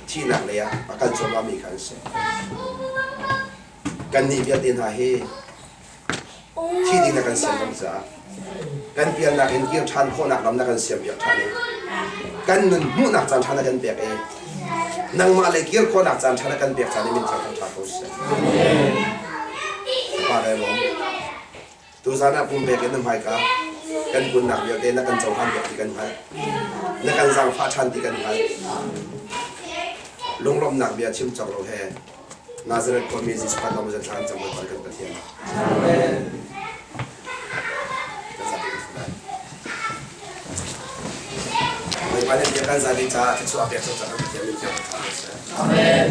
thihnak lei ah a kal cuahmahmi kha an si. Kannih vialte hna hi thi ding na kan siam lo caah kan pialnak in kir ṭhan khawhnak lam na kan siampiak ṭhan i kan nun hmuhnak caan ṭha na kan pek i nangmah le kir khawhnak caan ṭha na kan pek caan i min thiang ṭha ko seh. Pa kai lawm. Tuzan ah pumpek in na hmaika kan kunnak vialte na kan cohlan piak ti kan hngalh. Na kan zaangfah ṭhan ti kan hngalh. Lunglawmhnak bia chim cawk lo he Nazareth khuami Jesuh kan lawm zan thla kan cam Bawipa kan Pathian. Amen. Bawipa nih bia kan zan ding caah thluachuah pek cang kan Pathian min thiang Amen.